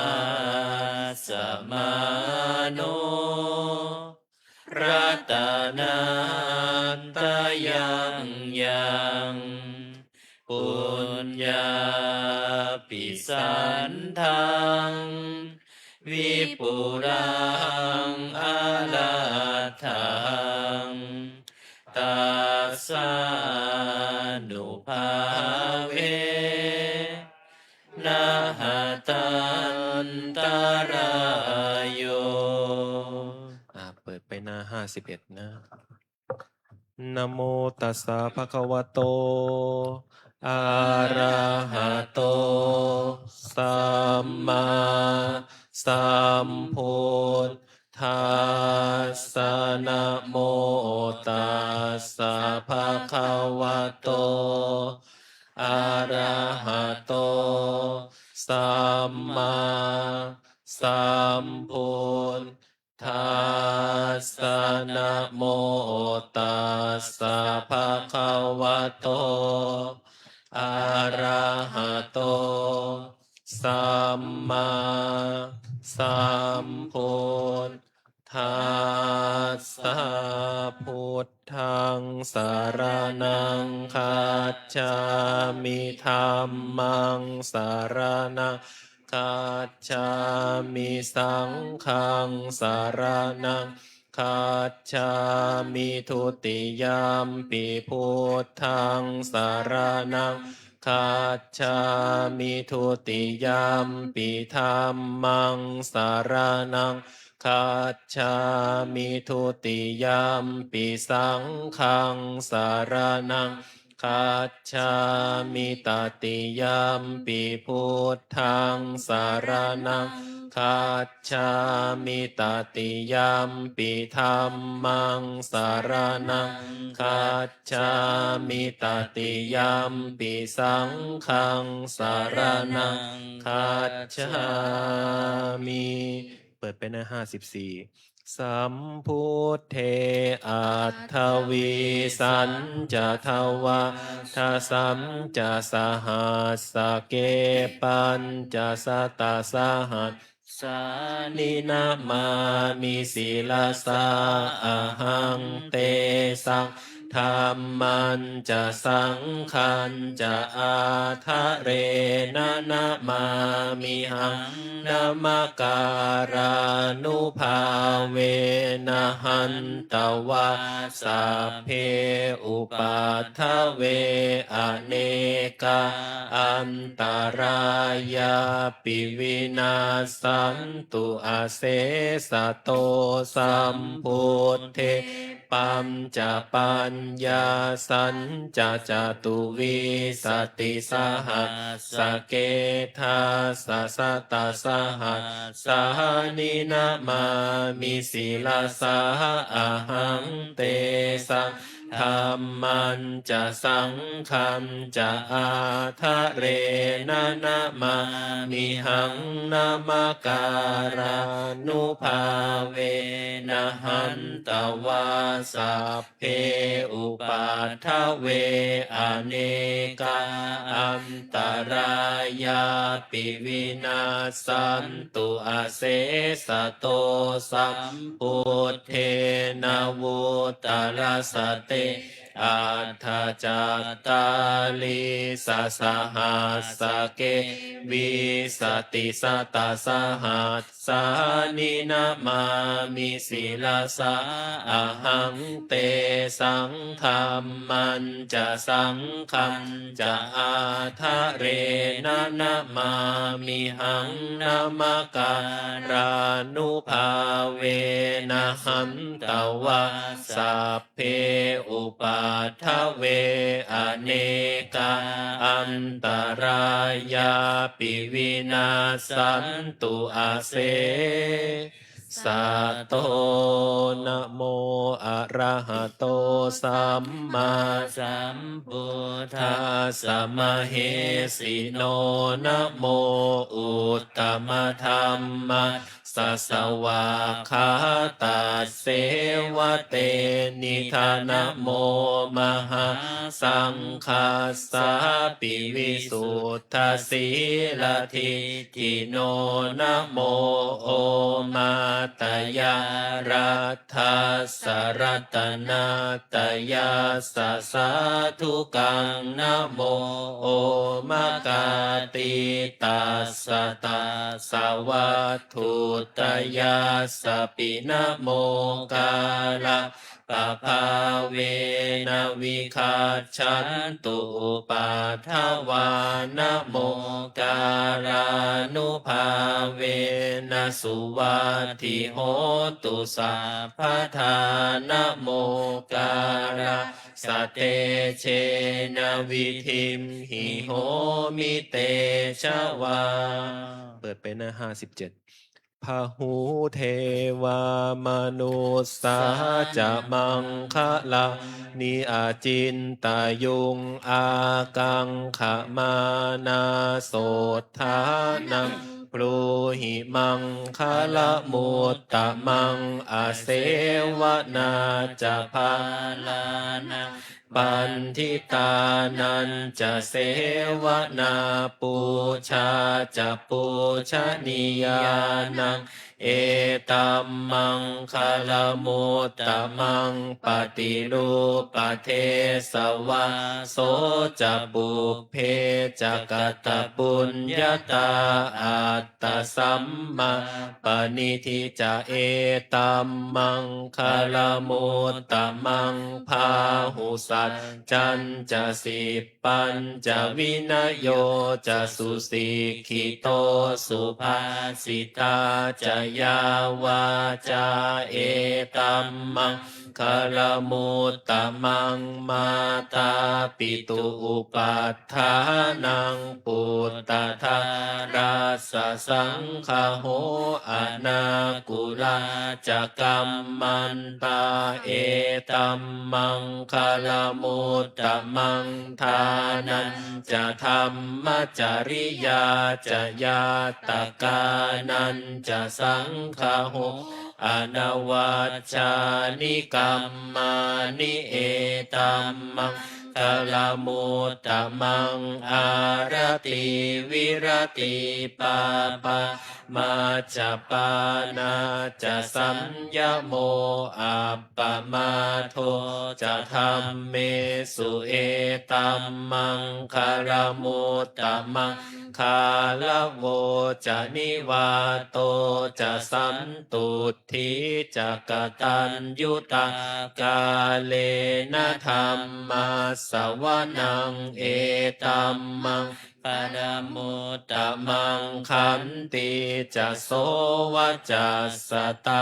ratanattayaṃ yaṃ puññābhisandaṃ vipulaṃ alatthaṃ tassānubhāvena hatantarāyo. อ่า เปิดไปหน้า ห้าสิบเอ็ด นะ Namo tassa bhagavato arahato sammāsambuddhassa. Namo tassa bhagavato arahato sammāsambuddhassa. Namo tassa bhagavato arahato sammāsambuddhassa. Buddhaṃ saraṇaṃ gacchāmi. Dhammaṃ saraṇaṃ gacchāmi. Saṅghaṃ saraṇaṃ gacchāmi. Dutiyampi buddhaṃ saraṇaṃ gacchāmi. Dutiyampi dhammaṃ saraṇaṃ gacchāmi. Dutiyampi saṅghaṃ saraṇaṃ gacchāmi. Tatiyampi buddhaṃ saraṇaṃ gacchāmi. Tatiyampi dhammaṃ saraṇaṃ gacchāmi. Tatiyampi saṅghaṃ saraṇaṃ gacchāmi. เปิดไปหน้า ห้าสิบสี่ Sambuddhe aṭṭhavīsañca dvādasañca sahassake pañcasatasahassāni namāmi sirasā ahaṃ. Tesaṃ dhammañca saṅghañca ādarena namāmihaṃ. Namakārānubhāvena hantvā sabbe upaddave anekā antarāyāpi vinassantu asesato. Sambuddhe pañcapaññāsañca catuvīsatisahassake dasasatasahassāni namāmi sirasā ahaṃ. Tesaṃ dhammañca saṅghañca ādarena namāmihaṃ. Namakārānubhāvena hantvā sabbe upaddave anekā antarāyāpi vinassantu asesato. Sambuddhe navuttarasate aṭṭhacattālīsasahassake vīsatisatasahassāni namāmi sirasā ahaṃ. Tesaṃ dhammañca saṅghañca ādarena namāmihaṃ. Namakārānubhāvena hantvā sabbe upaddave anekā antarāyāpi vinassantu asesato. Namo arahato sammāsambuddhassa mahesino. Namo uttamadhamma svākkhātasseva tenidha. Namo mahāsaṅghassāpi visuddhasīladiṭṭhino. Namo omātyāraddhassa ratanattayassa sādhukaṃ. Namo omakātītassa tassa vatthu ttayassapi. Namokārappabhāvena vigacchantu upaddavā. Namokārānubhāvena suvatthi hotu sabbadā. Namokārassa tejena vidhimhi homi tejavā. เปิดไปหน้า ห้าสิบเจ็ด Bahū devā manussā ca maṅgalāni acintayuṃ ākaṅkhamānā sotthānaṃ brūhi maṅgalamuttamaṃ. Asevanā ca bālānaṃ paṇḍitānañca sevanā pūjā ca pūjanīyānaṃ etam maṅgalamuttamaṃ. Paṭirūpadesavāso ca pubbe ca katapuññatā attasammāpaṇidhi ca etam maṅgalamuttamaṃ. Bāhusaccañca sippañca vinayo ca susikkhito subhāsitā ca yā vācā etam maṅgalamuttamaṃ. Mātāpitu upaṭṭhānaṃ puttadārassa saṅgaho anākulā ca kammantā etam maṅgalamuttamaṃ. Dānañca dhammacariyā ca ñātakānañca saṅgaho anavajjāni kammāni etam maṅ maṅgalamuttamaṃ. Āratī viratī pāpā majjapānā ca saññamo appamādo ca dhammesu, etam maṅgalamuttamaṃ. Gāravo ca nivāto ca santuṭṭhī ca kataññutā, kālena dhammassavanaṃ, etam maṅ galamuttamaṃ. Khantī ca sovacassatā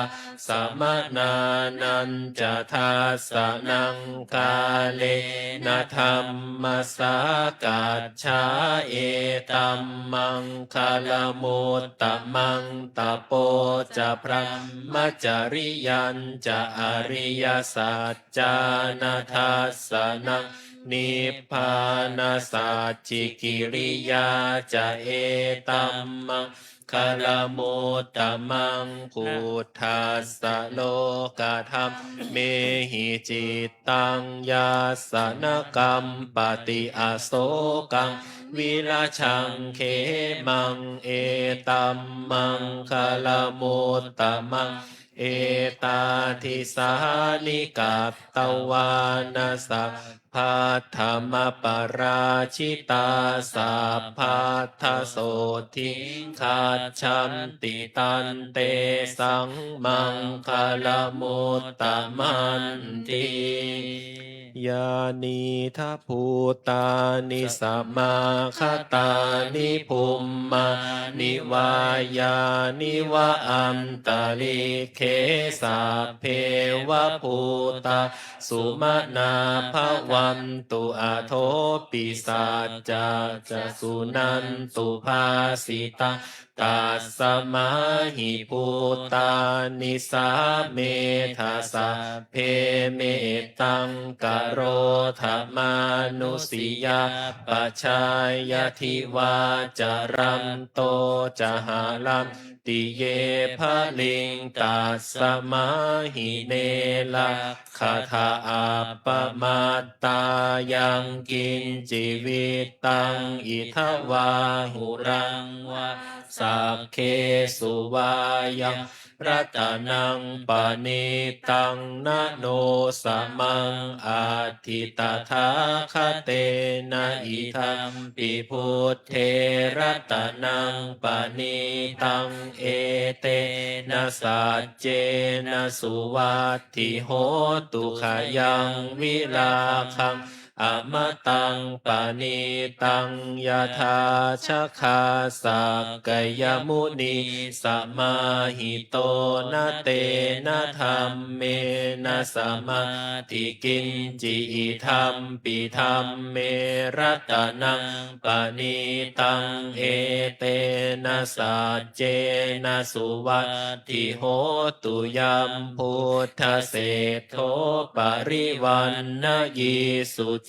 samaṇānañca dassanaṃ, kālena dhammasākacchā, etam maṅgalamuttamaṃ. Tapo ca brahmacariyañca ariyasac cāna dassanaṃ, nibbānasacchikiriyā ca, etam maṅgalamuttamaṃ. Phuṭṭhassa lokadhammehi cittaṃ yassa na kampati, asokaṃ virajaṃ khemaṃ, etam maṅgalamuttamaṃ. Etādisāni katvāna sabbatthamaparājitā, sabbattha sotthiṃ gacchanti, tantesaṃ maṅgalamuttamanti. Yānīdha bhūtāni samāgatāni, bhummāni vā yāni va antalikkhe, sabbe va bhūtā sumanā bhavantu, athopi saccā ca suṇantu bhāsitaṃ. Tasmā hi bhūtā nisāmetha sabbe, mettaṃ karotha mānusiyā pajāya, divā ca ratto ca haranti ye baliṃ, tasmā hi ne rakkhatha appamat tā. Yaṅkiñci vittaṃ idha vā huraṃ vā, saggesu vā yaṃ ratanaṃ paṇītaṃ, na no samaṃ atthi tathāgatena, idampi buddhe ratanaṃ paṇītaṃ, etena saccena suvat thi hotu. Khayaṃ virāgaṃ amataṃ paṇītaṃ, yadajjhagā sakyamunī samāhito, na tena dhammena samatthi kiñci, idampi dhamme ratanaṃ paṇītaṃ, etena saccena suvatthi hotu. Yambuddhaseṭṭho parivaṇṇayī suciṃ,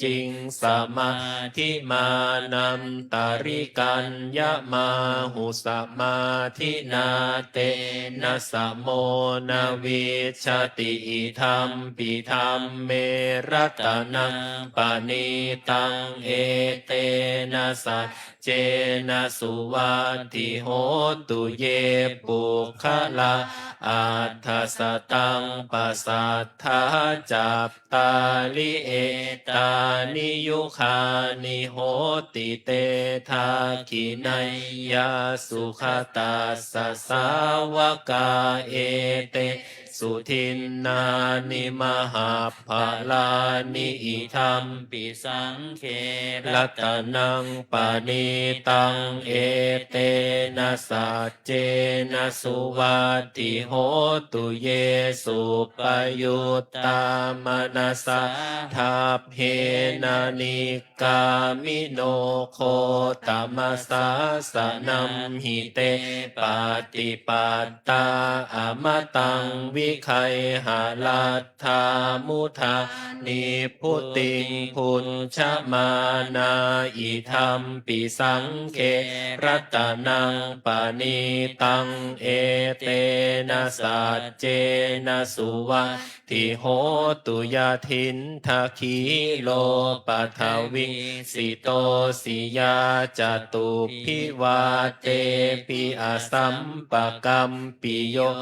samādhimānantarikaññamāhu, samādhinā tena samo na vijjati, idampi dhamme ratanaṃ paṇītaṃ, etena saccena suvatthi hotu. Ye puggalā aṭṭha sataṃ pasaṭṭhā, cattāri etāni yugāni honti, te dakkhiṇeyyā sugatassa sāvakā, ete su dinnāni mahapphalāni, idampi saṅghe ratanaṃ paṇītaṃ, etena saccena suvatthi hotu. Ye suppayuttā manasā daḷhena, nikkāmino gotamasāsanamhi, te pattipattā amataṃ gayhaladdhā mudhā nibbutiṃ bhuñjamānā, idampi saṅghe ratanaṃ paṇītaṃ, etena saccena suvatthi hotu. Yathindakhīlo paṭhaviṃ sito siyā, catubbhi vātebhi asampakampiyo,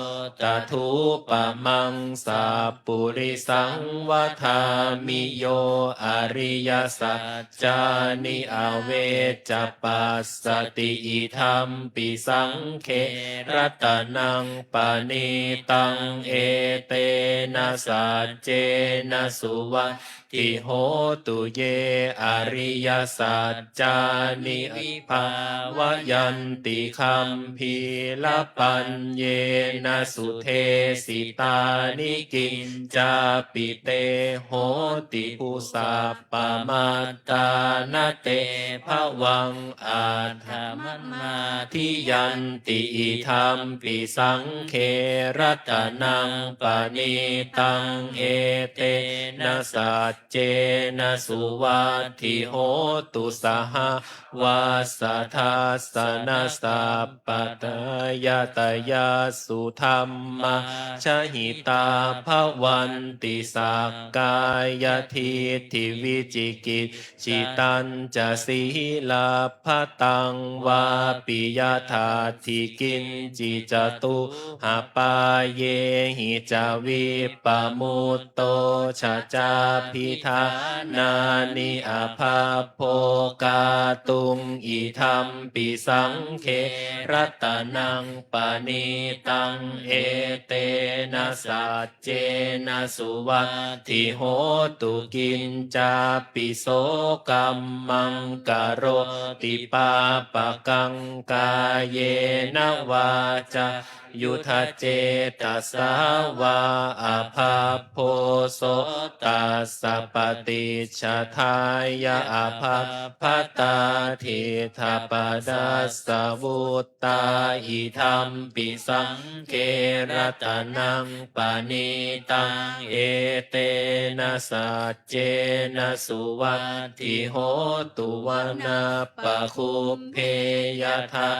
tathūpamaṃ sappurisaṃ vadāmi, yo ariyasaccāni avecca pas sati. Idampi saṅghe ratanaṃ paṇītaṃ, etena saccena suvatthi hotu. Ye ariyasaccāni vibhāvayanti gambhīrapaññena, sudesitāni kiñcāpi te hoti bhusap pamattā, na te bhavaṃ aṭṭhamamādiyanti. Idampi saṅghe ratanaṃ paṇītaṃ, etena saccena suvatthi hotu. Sahāvassa dassana sab patayatayassu dhammā, jahitā bhavanti sakkāyadiṭṭhi vicikicchitañca, sīlabbataṃ vāpi yadatthi kiñci, catūhapāyehi ca vippamutto, cha cābhiṭhānāni abhabbo kātuṃ. Idampi saṅghe ratanaṃ paṇītaṃ, etena saccena suvatthi hotu. Kiñcāpi so kammaṃ karoti pāpakaṃ, kāyena vācāyuda cetasā vā, abhabbo so tassa paṭicchadāya, abhabbatā diṭṭhapadassa vuttā. Idampi saṅghe ratanaṃ paṇītaṃ, etena saccena suvatthi hotu. Vanappagubbe yathā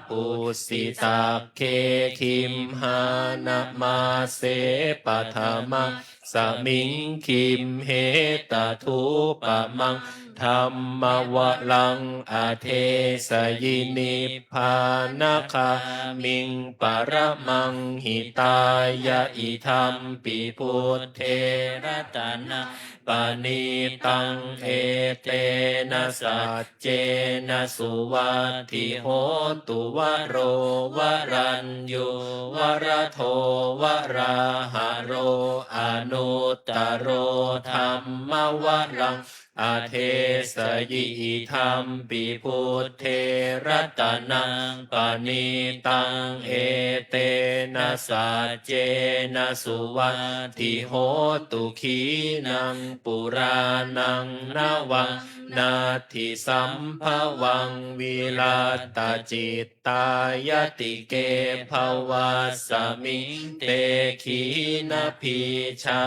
pussitakkhē, gimhānamāse paṭhamasmiṃ gimhe, tathūpamaṃ dhammavaraṃ adesayi, nibbānagāmiṃ paramaṃ hitāya. Idampi buddhe ratanaṃ paṇītaṃ, etena saccena suvatthi hotu. Varo varaññū varado varāharo, anuttaro dhammavaraṃ adesayi. Idampi buddhe ratanaṃ paṇītaṃ, etena saccena suvatthi hotu. Khīṇaṃ purāṇaṃ navaṃ natthi sambhavaṃ, virattacit tā ñātike bhavasmiṃ, te khīṇabījā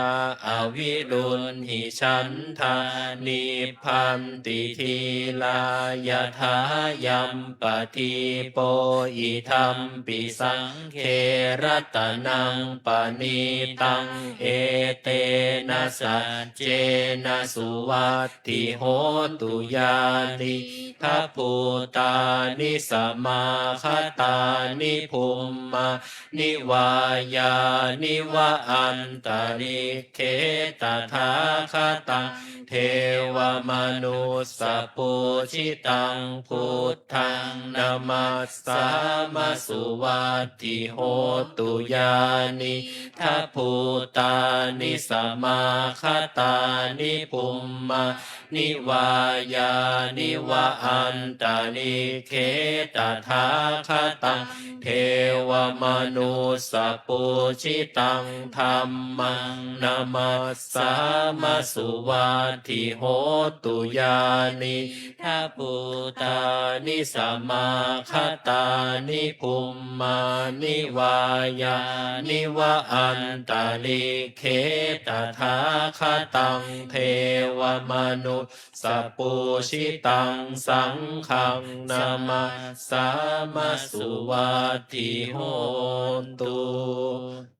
avirūḷhichandā, nibbanti dhīrā yathāyampadīpo. Idampi saṅghe ratanaṃ paṇītaṃ, etena saccena suvatthi hotu. Yānīdha bhūtāni samāgatāni, bhummāni vā yāni va antalikkhe, tathāgataṃ devamanussapūjitaṃ, buddhaṃ namassāma suvatthi hotu. Yānīdha bhūtāni samāgatāni, bhummāni vā yāni va antalikkhe, tathāgataṃ devamanussapūjitaṃ, dhammaṃ namassāma suvatthi hotu. Yānīdha bhūtāni samāgatāni bhummāni vā yāni va antalikkhe tathāgataṃ devamanussapūjitaṃ saṅghaṃ namassāma suvatthi hotu.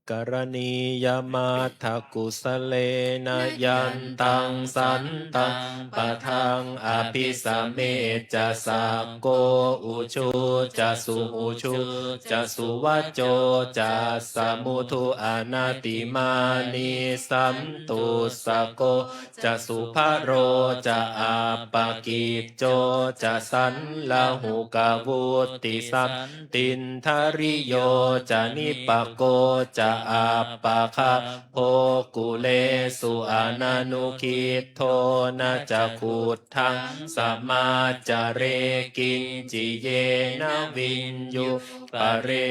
Karaṇīyamatthakusalena yantaṃ santaṃ padaṃ abhisamecca sakko ujū ca suhujū ca suvaco cassa mudu anatimānī santussako ca subharo ca appakicco ca sallahukavutti santindriyo ca nipako ca appagabbho kulesu ananugiddho na ca khuddaṃ samācare kiñci yena viññū pare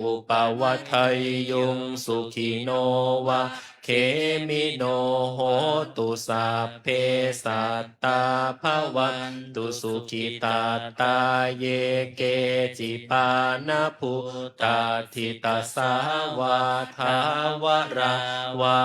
upavadeyyuṃ sukhino vā khemino hontu sabbe sattā bhavantu sukhitattā. Ye keci pāṇabhūtatthi tasā vā thāvarā vā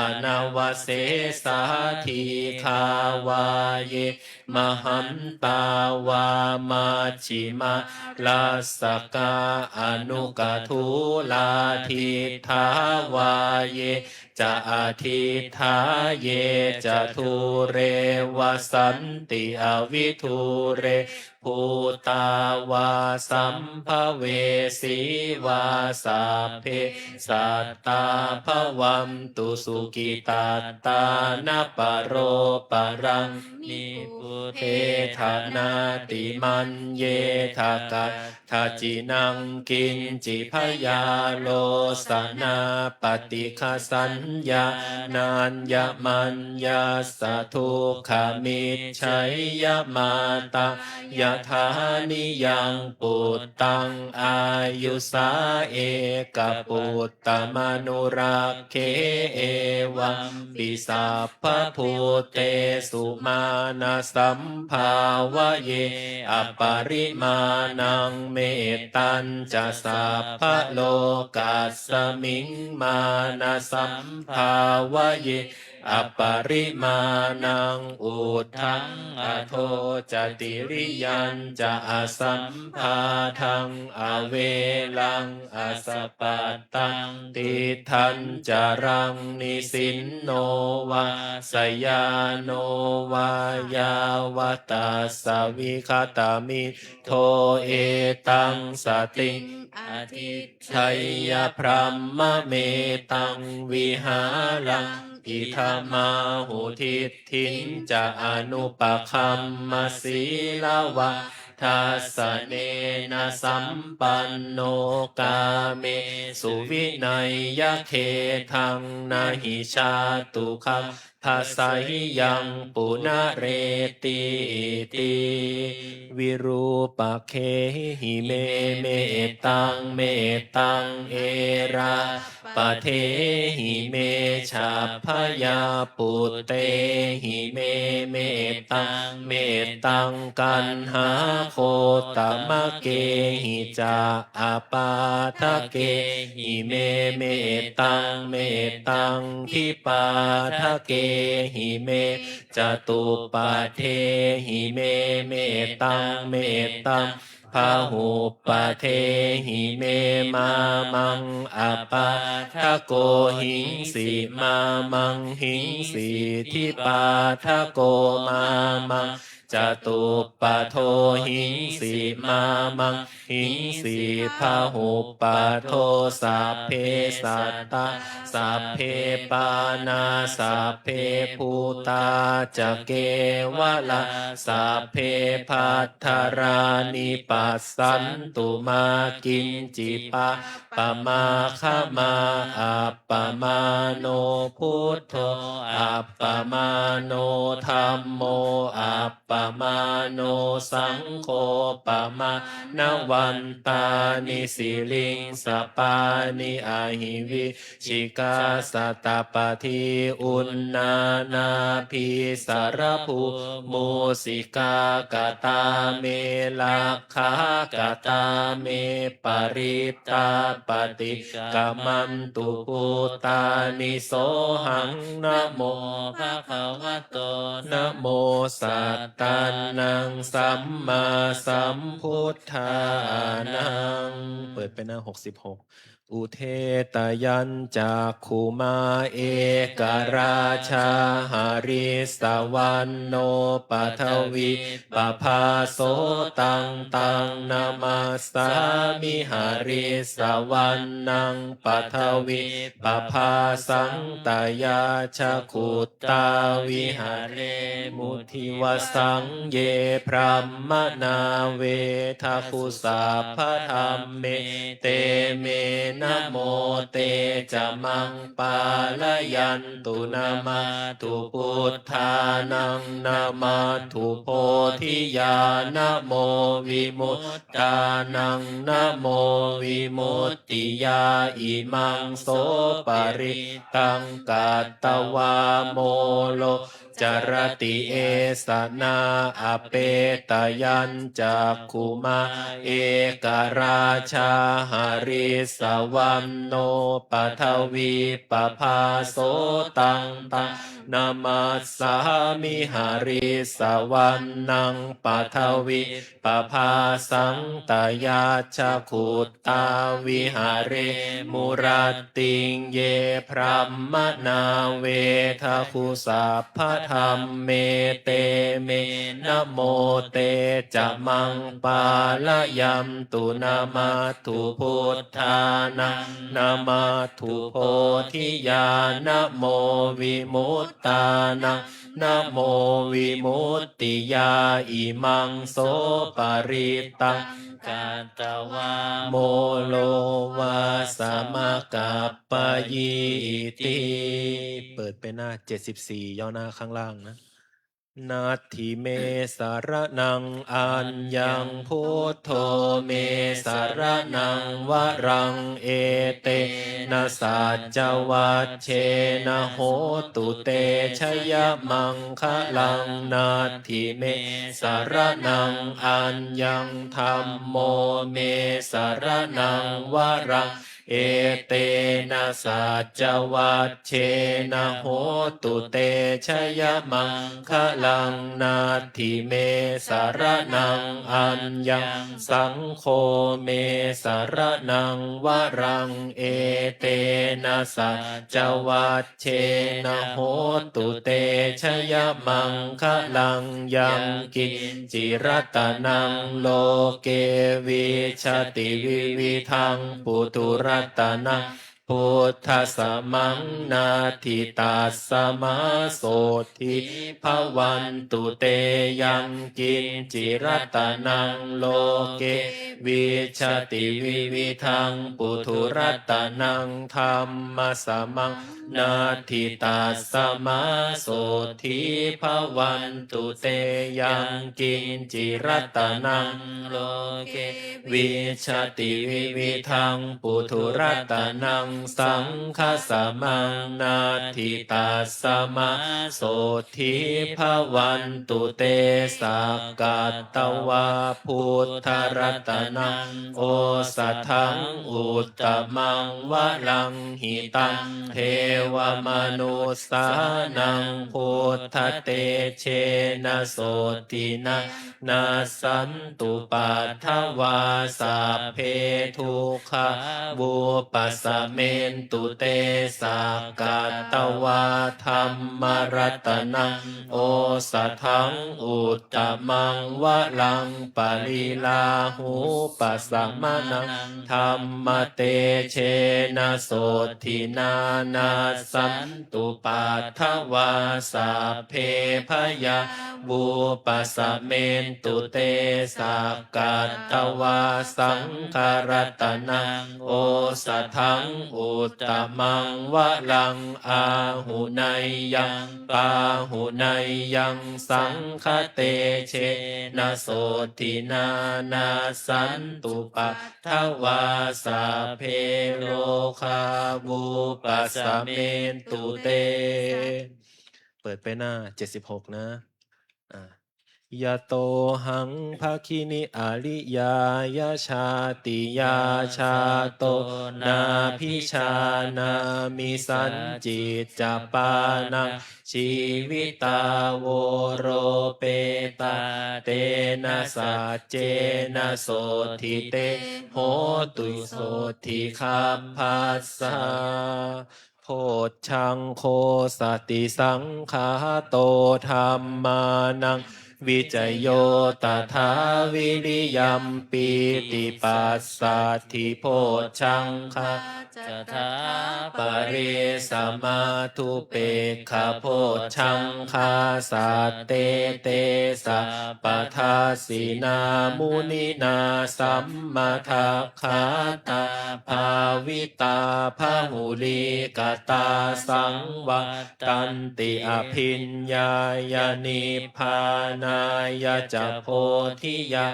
anavasesā dīghā vā ye mahantā vā majjhimā rassakā aṇukathūlā diṭṭhā vā ye ca adiṭṭhā ye ca dūre vasanti avidūre bhūtā vā sambhavesī vā sabbe sattā bhavantu sukhitattā. Na paro paraṃ nikubbetha nātimaññetha katthaci naṃ kiñci byārosanā paṭighasaññā nāññamaññassa dukkhamiccheyya. Mātā yathā niyaṃ puttaṃ āyusā ekaputtamanurakkhe evampi sabbabhūtesu mānasambhāvaye aparimāṇaṃ. Mettañca sabbalokasmiṃ mānasambhāvaye aparimāṇaṃ uddhaṃ adho ca tiriyañca asambādhaṃ averaṃ asapattaṃ. Tiṭṭhañcaraṃ nisinno vā sayāno vā yāvatassa vigatamiddho etaṃ satiṃ adhiṭṭheyya brahmametaṃ vihāraṃ idhamāhu. Diṭṭhiñca anupagamma sīlavā dassanena sampanno kāmesu vineyya gedhaṃ na hi jātu gabbhaseyyaṃ punaretīti. Virūpakkhehi me mettaṃ mettaṃ erā padehi me chabyāputtehi me mettaṃ mettaṃ kaṇhāgotamakkehi ca apādakehi me mettaṃ mettaṃ dipādakehi me catuppadehi me mettaṃ mettaṃ bahuppadehi me mā maṃ appādako hingsi mā maṃ hingsi dipādako mā maṃ catuppado hingsi mā maṃ hingsi bahuppado. Sabbe sattā sabbe pāṇā sabbe bhūtā ca kevalā sabbe bhadrāni passantu mā kiñci pāpam āgamā. Appamāṇo buddho appamāṇo dhammo appa samāno saṅgho pamāṇavantāni siriṃsapāni ahi vicchikā satapadī uṇṇānābhī sarabū mūsikā. Katā me rakkhā katā me parittā paṭikkamantu bhūtāni. Sohaṃ namo bhagavato namo sattannaṃ sammāsambuddhānaṃ. เปิดไปหน้า หกสิบหก Udetayañcakkhumā ekarājā harissavaṇṇo paṭhavippabhāso taṃ taṃ namassāmi harissavaṇṇaṃ paṭhavippabhāsaṃ tayajja guttā viharemu divasaṃ. Ye brāhmaṇā vedagu sabbadhamme te me namo te ca maṃ pālayantu. Namatthu buddhānaṃ namatthu bodhiyā namo vimuttānaṃ namo vimuttiyā. Imaṃ so parittaṃ katvā moro carati esanā. Apetayañcakkhumā ekarājā harissavaṇṇo paṭhavippabhāso taṃ taṃ namassāmi harissavaṇṇaṃ paṭhavippabhāsaṃ tayajja guttā viharemu rattiṃ. Ye brāhmaṇā vedagu sabbadhamme te me namo te ca maṃ pālayantu. Namatthu buddhānaṃ namatthu bodhiyā namo vimuttānaṃ namo vimuttiyā. Imaṃ so parittaṃ katvā moro vāsamakappayīti. เปิดไปหน้า เจ็ดสิบสี่ ย่อหน้าข้างล่างนะ Natthi me saraṇaṃ aññaṃ buddho me saraṇaṃ varaṃ etena saccavajjena hotu te jayamaṅgalaṃ. Natthi me saraṇaṃ aññaṃ dhammo me saraṇaṃ varaṃ etena saccavajjena hotu te jayamaṅgalaṃ. Natthi me saraṇaṃ aññaṃ saṅgho me saraṇaṃ varaṃ etena saccavajjena hotu te jayamaṅgalaṃ. Yaṅkiñci ratanaṃ loke vijjati vividhaṃ puthu ratanaṃ buddhasamaṃ natthi tasmā sotthī bhavantu te. Yaṅkiñci ratanaṃ loke vijjati vividhaṃ puthu ratanaṃ dhammasamaṃ natthi tasmā sotthī bhavantu te. Yaṅkiñci ratanaṃ loke vijjati vividhaṃ puthu ratanaṃ saṅghasamaṃ natthi tasmā sotthī bhavantu te. Sakkatvā buddharatanaṃ osathaṃ uttamaṃ varaṃ hitaṃ devamanussānaṃ buddhatejena sotthinā nassantupaddavā sabbe dukkhā vūpasamentu te. Sakkatvā dhammaratanaṃ osathaṃ uttamaṃ varaṃ pariḷāhūpasamanaṃ dhammatejena sotthinā nassantupaddavā sabbe bhayā vūpasamentu te. Sakkatvā saṅgharatanaṃ osathaṃ uttamaṃ varaṃ āhuneyyaṃ pāhuneyyaṃ saṅghatejena sotthinā nassantupaddavā sabbe rogā vūpasamentu te. เปิดไปหน้าเจ็ดสิบหกนะ อ่า Yatohaṃ bhagini ariyāya jātiyā jāto nābhijānāmi sañcicca pāṇaṃ jīvitā voropetā tena saccena sotthi te hotu sotthi gabbhassa. Bojjhaṅgo satisaṅkhāto dhammānaṃ vicayo tathā viriyampīti passaddhi bojjhaṅgā ca thāpare samādhupekkhabojjhaṅgā sattete sabbadassinā muninā sammadakkhātā bhāvitā bahulīkatā saṃvattanti abhiññāya nibbānāya ca bodhiyā.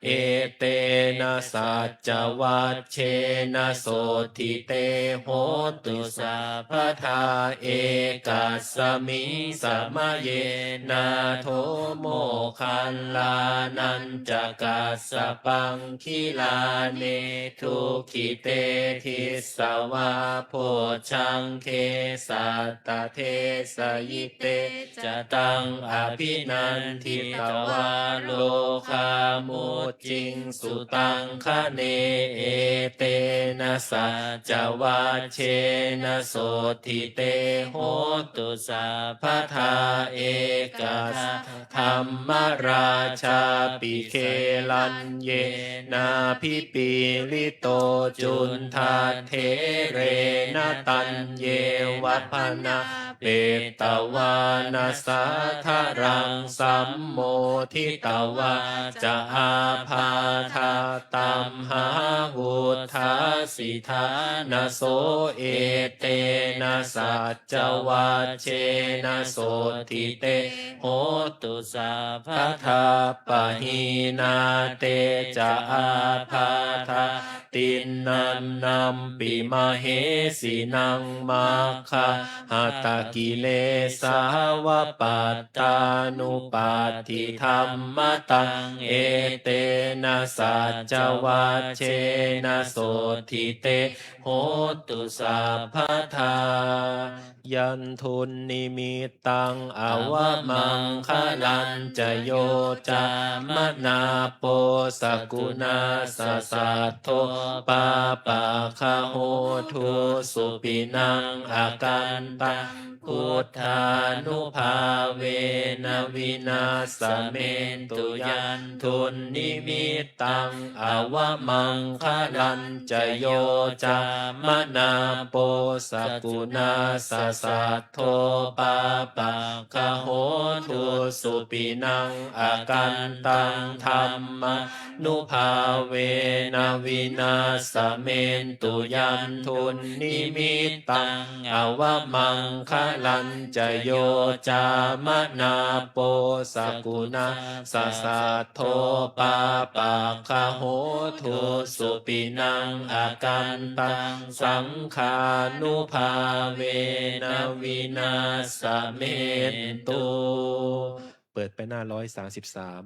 Etena saccavajjena sotthi te hotu sabbadā. Ekasmiṃ samaye nātho moggallānañca kassapaṃ gilāne dukkhite disvā bojjhaṅge satta desayi. Te ca taṃ abhinanditvā rogā mucciṃsu taṅkhaṇe. Etena saccavajjena sotthi te hotu sabbadā. Ekadā dhammarājāpi gelaññenābhipīḷito cundattherena taññeva bhaṇāpetvāna sādaraṃ sammoditvā ca ābādhā tamhā vuṭṭhāsi ṭhānaso. Etena saccavajjena sotthi te hotu sabbadā. Pahīnā te ca ābādhā tiṇṇannampi mahesinaṃ maggāhatakilesā va pattānuppattidhammataṃ. Etena saccavajjena sotthi te hotu sabbadā. Yandunnimittaṃ avamaṅgalañca yo cāmanāpo sakuṇassa saddo pāpaggaho dussupinaṃ akantaṃ buddhānubhāvena vināsamentu. Yandunnimittaṃ avamaṅgalañca yo cāmanāpo sakuṇassa saddo pāpaggaho dussupinaṃ akantaṃ dhammānubhāvena vināsamentu. Yandunnimittaṃ avamaṅgalañca yo cāmanāpo sakuṇassa saddo pāpaggaho dussupinaṃ akantaṃ saṅghānubhāvena vināsamentu. เปิดไปหน้าร้อยสามสิบสาม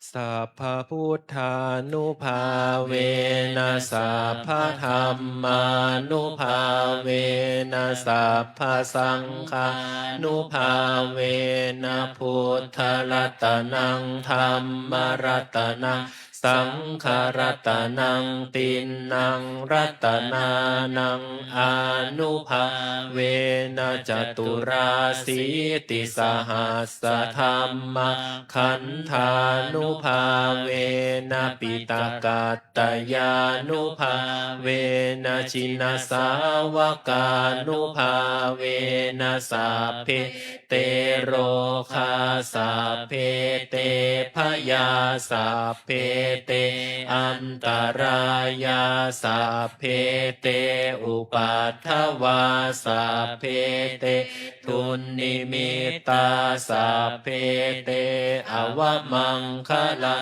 Sabbabuddhānubhāvena sabbadhammānubhāvena sabbasaṅghānubhāvena buddharatanaṃ dhammaratanaṃ saṅgharatanaṃ tiṇṇaṃ ratanānaṃ ānubhāvena caturāsītisahassadhammakkhandhānubhāvena piṭakattayānubhāvena jinasāvakānubhāvena sabbe te rogā sabbe te bhayā sabbe te antarāyā, sabbe te upaddavā, sabbe te dunnimittā, sabbe te avamaṅgalā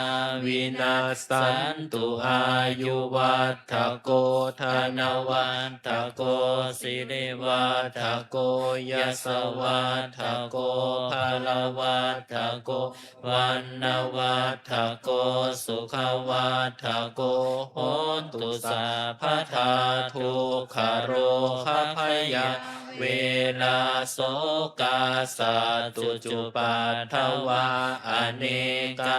vinassantu. Āyuvaḍḍhako dhanavaḍḍhako sirivaḍḍhako yasavaḍḍhako balavaḍḍhako vaṇṇavaḍḍhako sukhavaḍḍhako hotu sabbadā. Dukkharogabhayā verā sokā sattu cupaddavā, anekā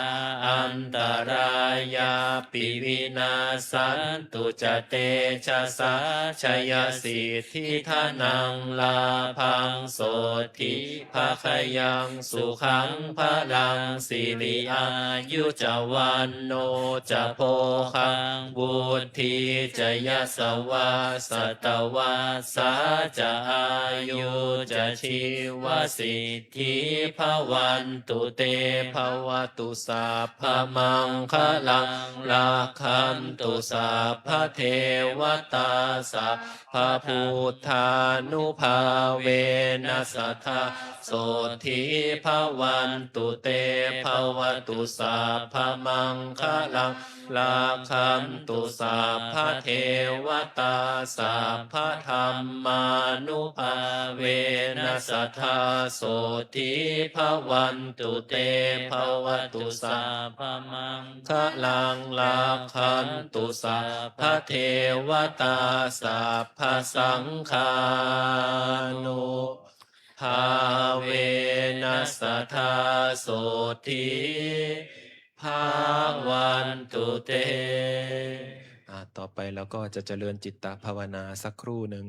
antarāyāpi vinassantu ca tejasā. Jayasiddhi dhanaṃ lābhaṃ sotthi bhāgyaṃ sukhaṃ balaṃ, siri āyu ca vaṇṇo ca bhogaṃ vuḍḍhī ca yasavā, satavassā ca āyū ca jīvasiddhī bhavantu te. Bhavatu sabbamaṅgalaṃ, rakkhantu sabbadevatā, sabbabuddhānubhāvena sadā sotthī bhavantu te. Bhavatu sabbamaṅgalaṃ, rakkhantu sabbadevatā, sabbadhammānubhāvena sadā sotthī bhavantu te. Bhavatu sabbamaṅgalaṃ, rakkhantu sabbadevatā, sabbasaṅghānu ภาเวนะ สัทธา โสตถี bhavantu te. อ่า ต่อไปเราก็จะเจริญจิตตภาวนาสักครู่หนึ่ง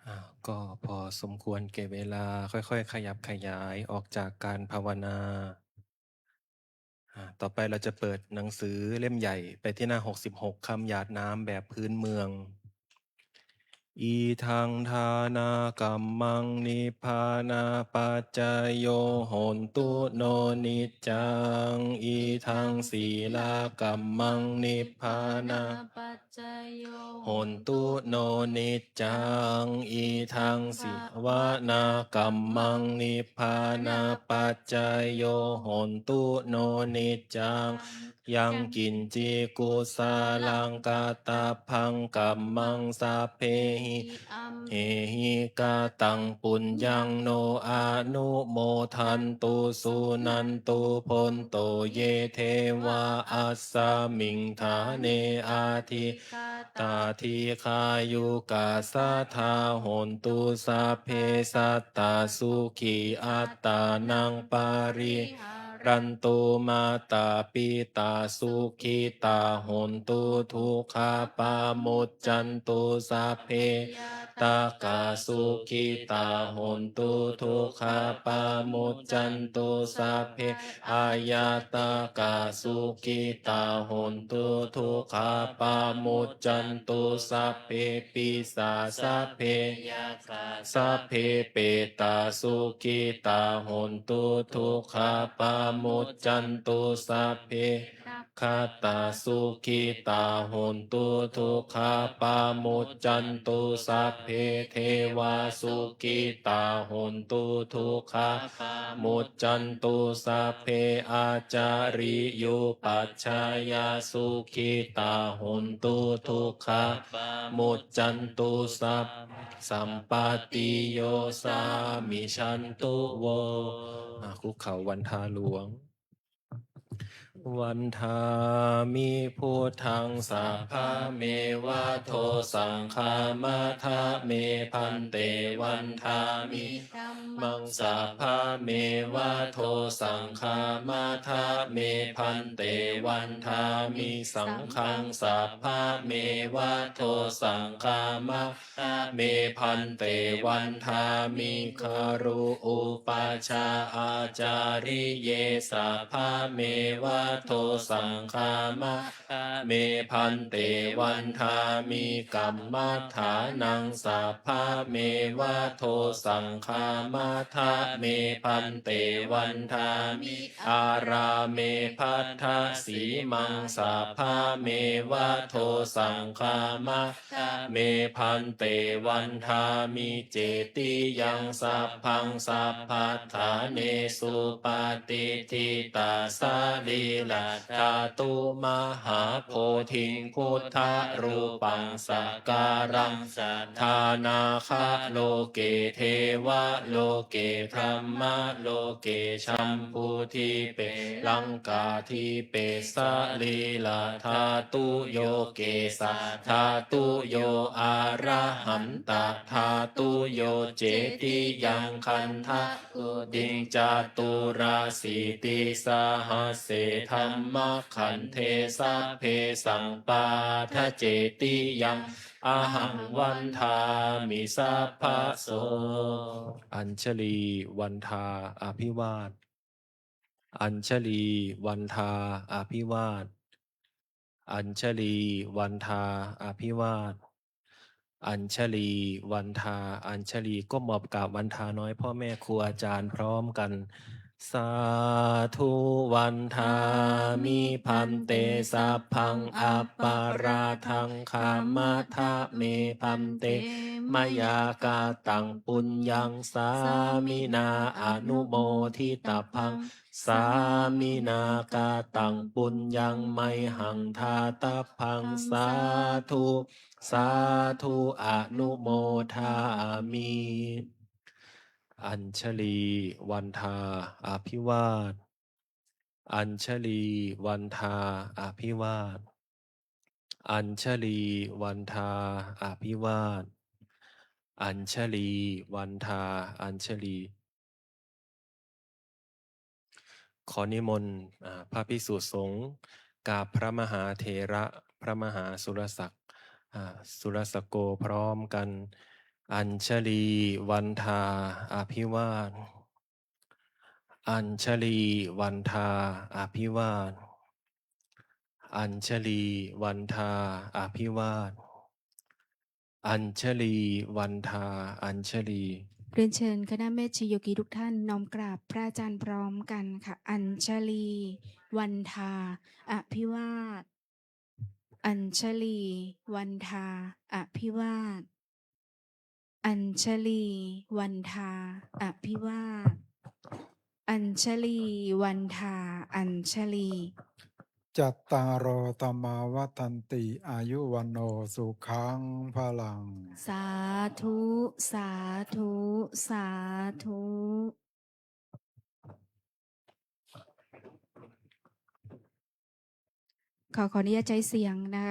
อ่า ก็พอสมควรแก่เวลา ค่อยๆ ขยับขยายออกจากการภาวนา อ่า ต่อไปเราจะเปิดหนังสือเล่มใหญ่ไปที่หน้า หกสิบหก คำหยาดน้ำแบบพื้นเมือง Idaṃ dānakammaṃ nibbānapaccayo hontu no niccaṃ. Idaṃ sīlakammaṃ nibbāna hontu no niccaṃ. Idaṃ savanakammaṃ nibbānapaccayo hontu no niccaṃ. Yaṃ kiñci kusalaṃ kattabbaṃ kammaṃ sabbehi amhehi kataṃ puññaṃ no anumodantu suṇantu bhonto ye devā asmiṃ ṭhāne adhigatā dīghāyukā sadā hontu sabbe sattā sukhī attānaṃ pariharantu. Mātā pitā sukhitā hontu dukkhā pamuccantu. Sabbe ñātakā sukhitā hontu dukkhā pamuccantu. Sabbe aññātakā sukhitā hontu dukkhā pamuccantu. Sabbe pisā sabbe yakkhā sabbe petā sukhitā hontu dukkhā pamuccantu. Sabbe nakkhattā sukhitā hontu dukkhā pamuccantu. Sabbe devā sukhitā hontu dukkhā pamuccantu. Sabbe ācariyupajjhāyā sukhitā hontu dukkhā pamuccantu. Sabbasampattiyo samijjhantu vo. อ่า คุกเข่าวันทาหลวง Vandāmi buddhaṃ sabbameva dosaṃ khamatha me bhante. Vandāmi dhammaṃ sabbameva dosaṃ khamatha me bhante. Vandāmi saṅghaṃ sabbameva dosaṃ khamatha me bhante. Vandāmi guru upajjhā ācariye sabbameva dosaṃ khamatha me bhante. Vandāmi kammaṭṭhānaṃ sabbameva dosaṃ khamatha me bhante. Vandāmi ārāme baddhasīmaṃ sabbameva dosaṃ khamatha me bhante. Vandāmi cetiyaṃ sabbaṃ sabbaṭṭhānesu patiṭṭhitā sarīradhātu mahābodhiṃ buddharūpaṃ sakāraṃ saddhā nāgaloke devaloke brahmaloke jambudīpe laṅkādīpe sarīradhātuyo kesādhātuyo arahantadhātuyo cetiyaṃ gandha- kuṭiṃ caturāsītisahasсе dhammakkhandhe sabbesaṃ pādaccetiyaṃ ahaṃ vandāmi sabbaso. Añjalī vandhā abhivāda. Añjalī vandhā abhivāda. Añjalī vandhā abhivāda. Añjalī vandhā añjalī. ก้มหมอบกราบวันทาน้อยพ่อแม่ครูอาจารย์พร้อมกัน Sādhu vandāmi bhante sabbaṃ aparādhaṃ khamatha me bhante. Mayā kataṃ puññaṃ sāminā anumoditabbaṃ. Sāminā kataṃ puññaṃ mayhaṃ dātabbaṃ. Sādhu sādhu anumodāmi. Añjalī vandhā abhivāda. Añjalī vandhā abhivāda. Añjalī vandhā abhivāda. Añjalī vandhā añjalī. ขอนิมนต์ อ่า พระภิกษุสงฆ์กราบพระมหาเถระ พระมหาสุรศักดิ์ อ่า สุรสโก พร้อมกัน Añjalī vandā abhivād. Añjalī vandā abhivād. Añjalī vandā abhivād. Añjalī vandā añjalī. เรียนเชิญคณะแม่ชีโยคีทุกท่านน้อมกราบพระอาจารย์พร้อมกันค่ะ Añjalī vandā abhivād. Añjalī vandā abhivād. Añjalī vandā abhivād. Añjalī vandā añjalī. Cattāro dhammā vaḍḍhanti, āyu vaṇṇo sukhaṃ balaṃ. Sādhu, sādhu, sādhu. ขอขออนุญาตใช้เสียงนะคะ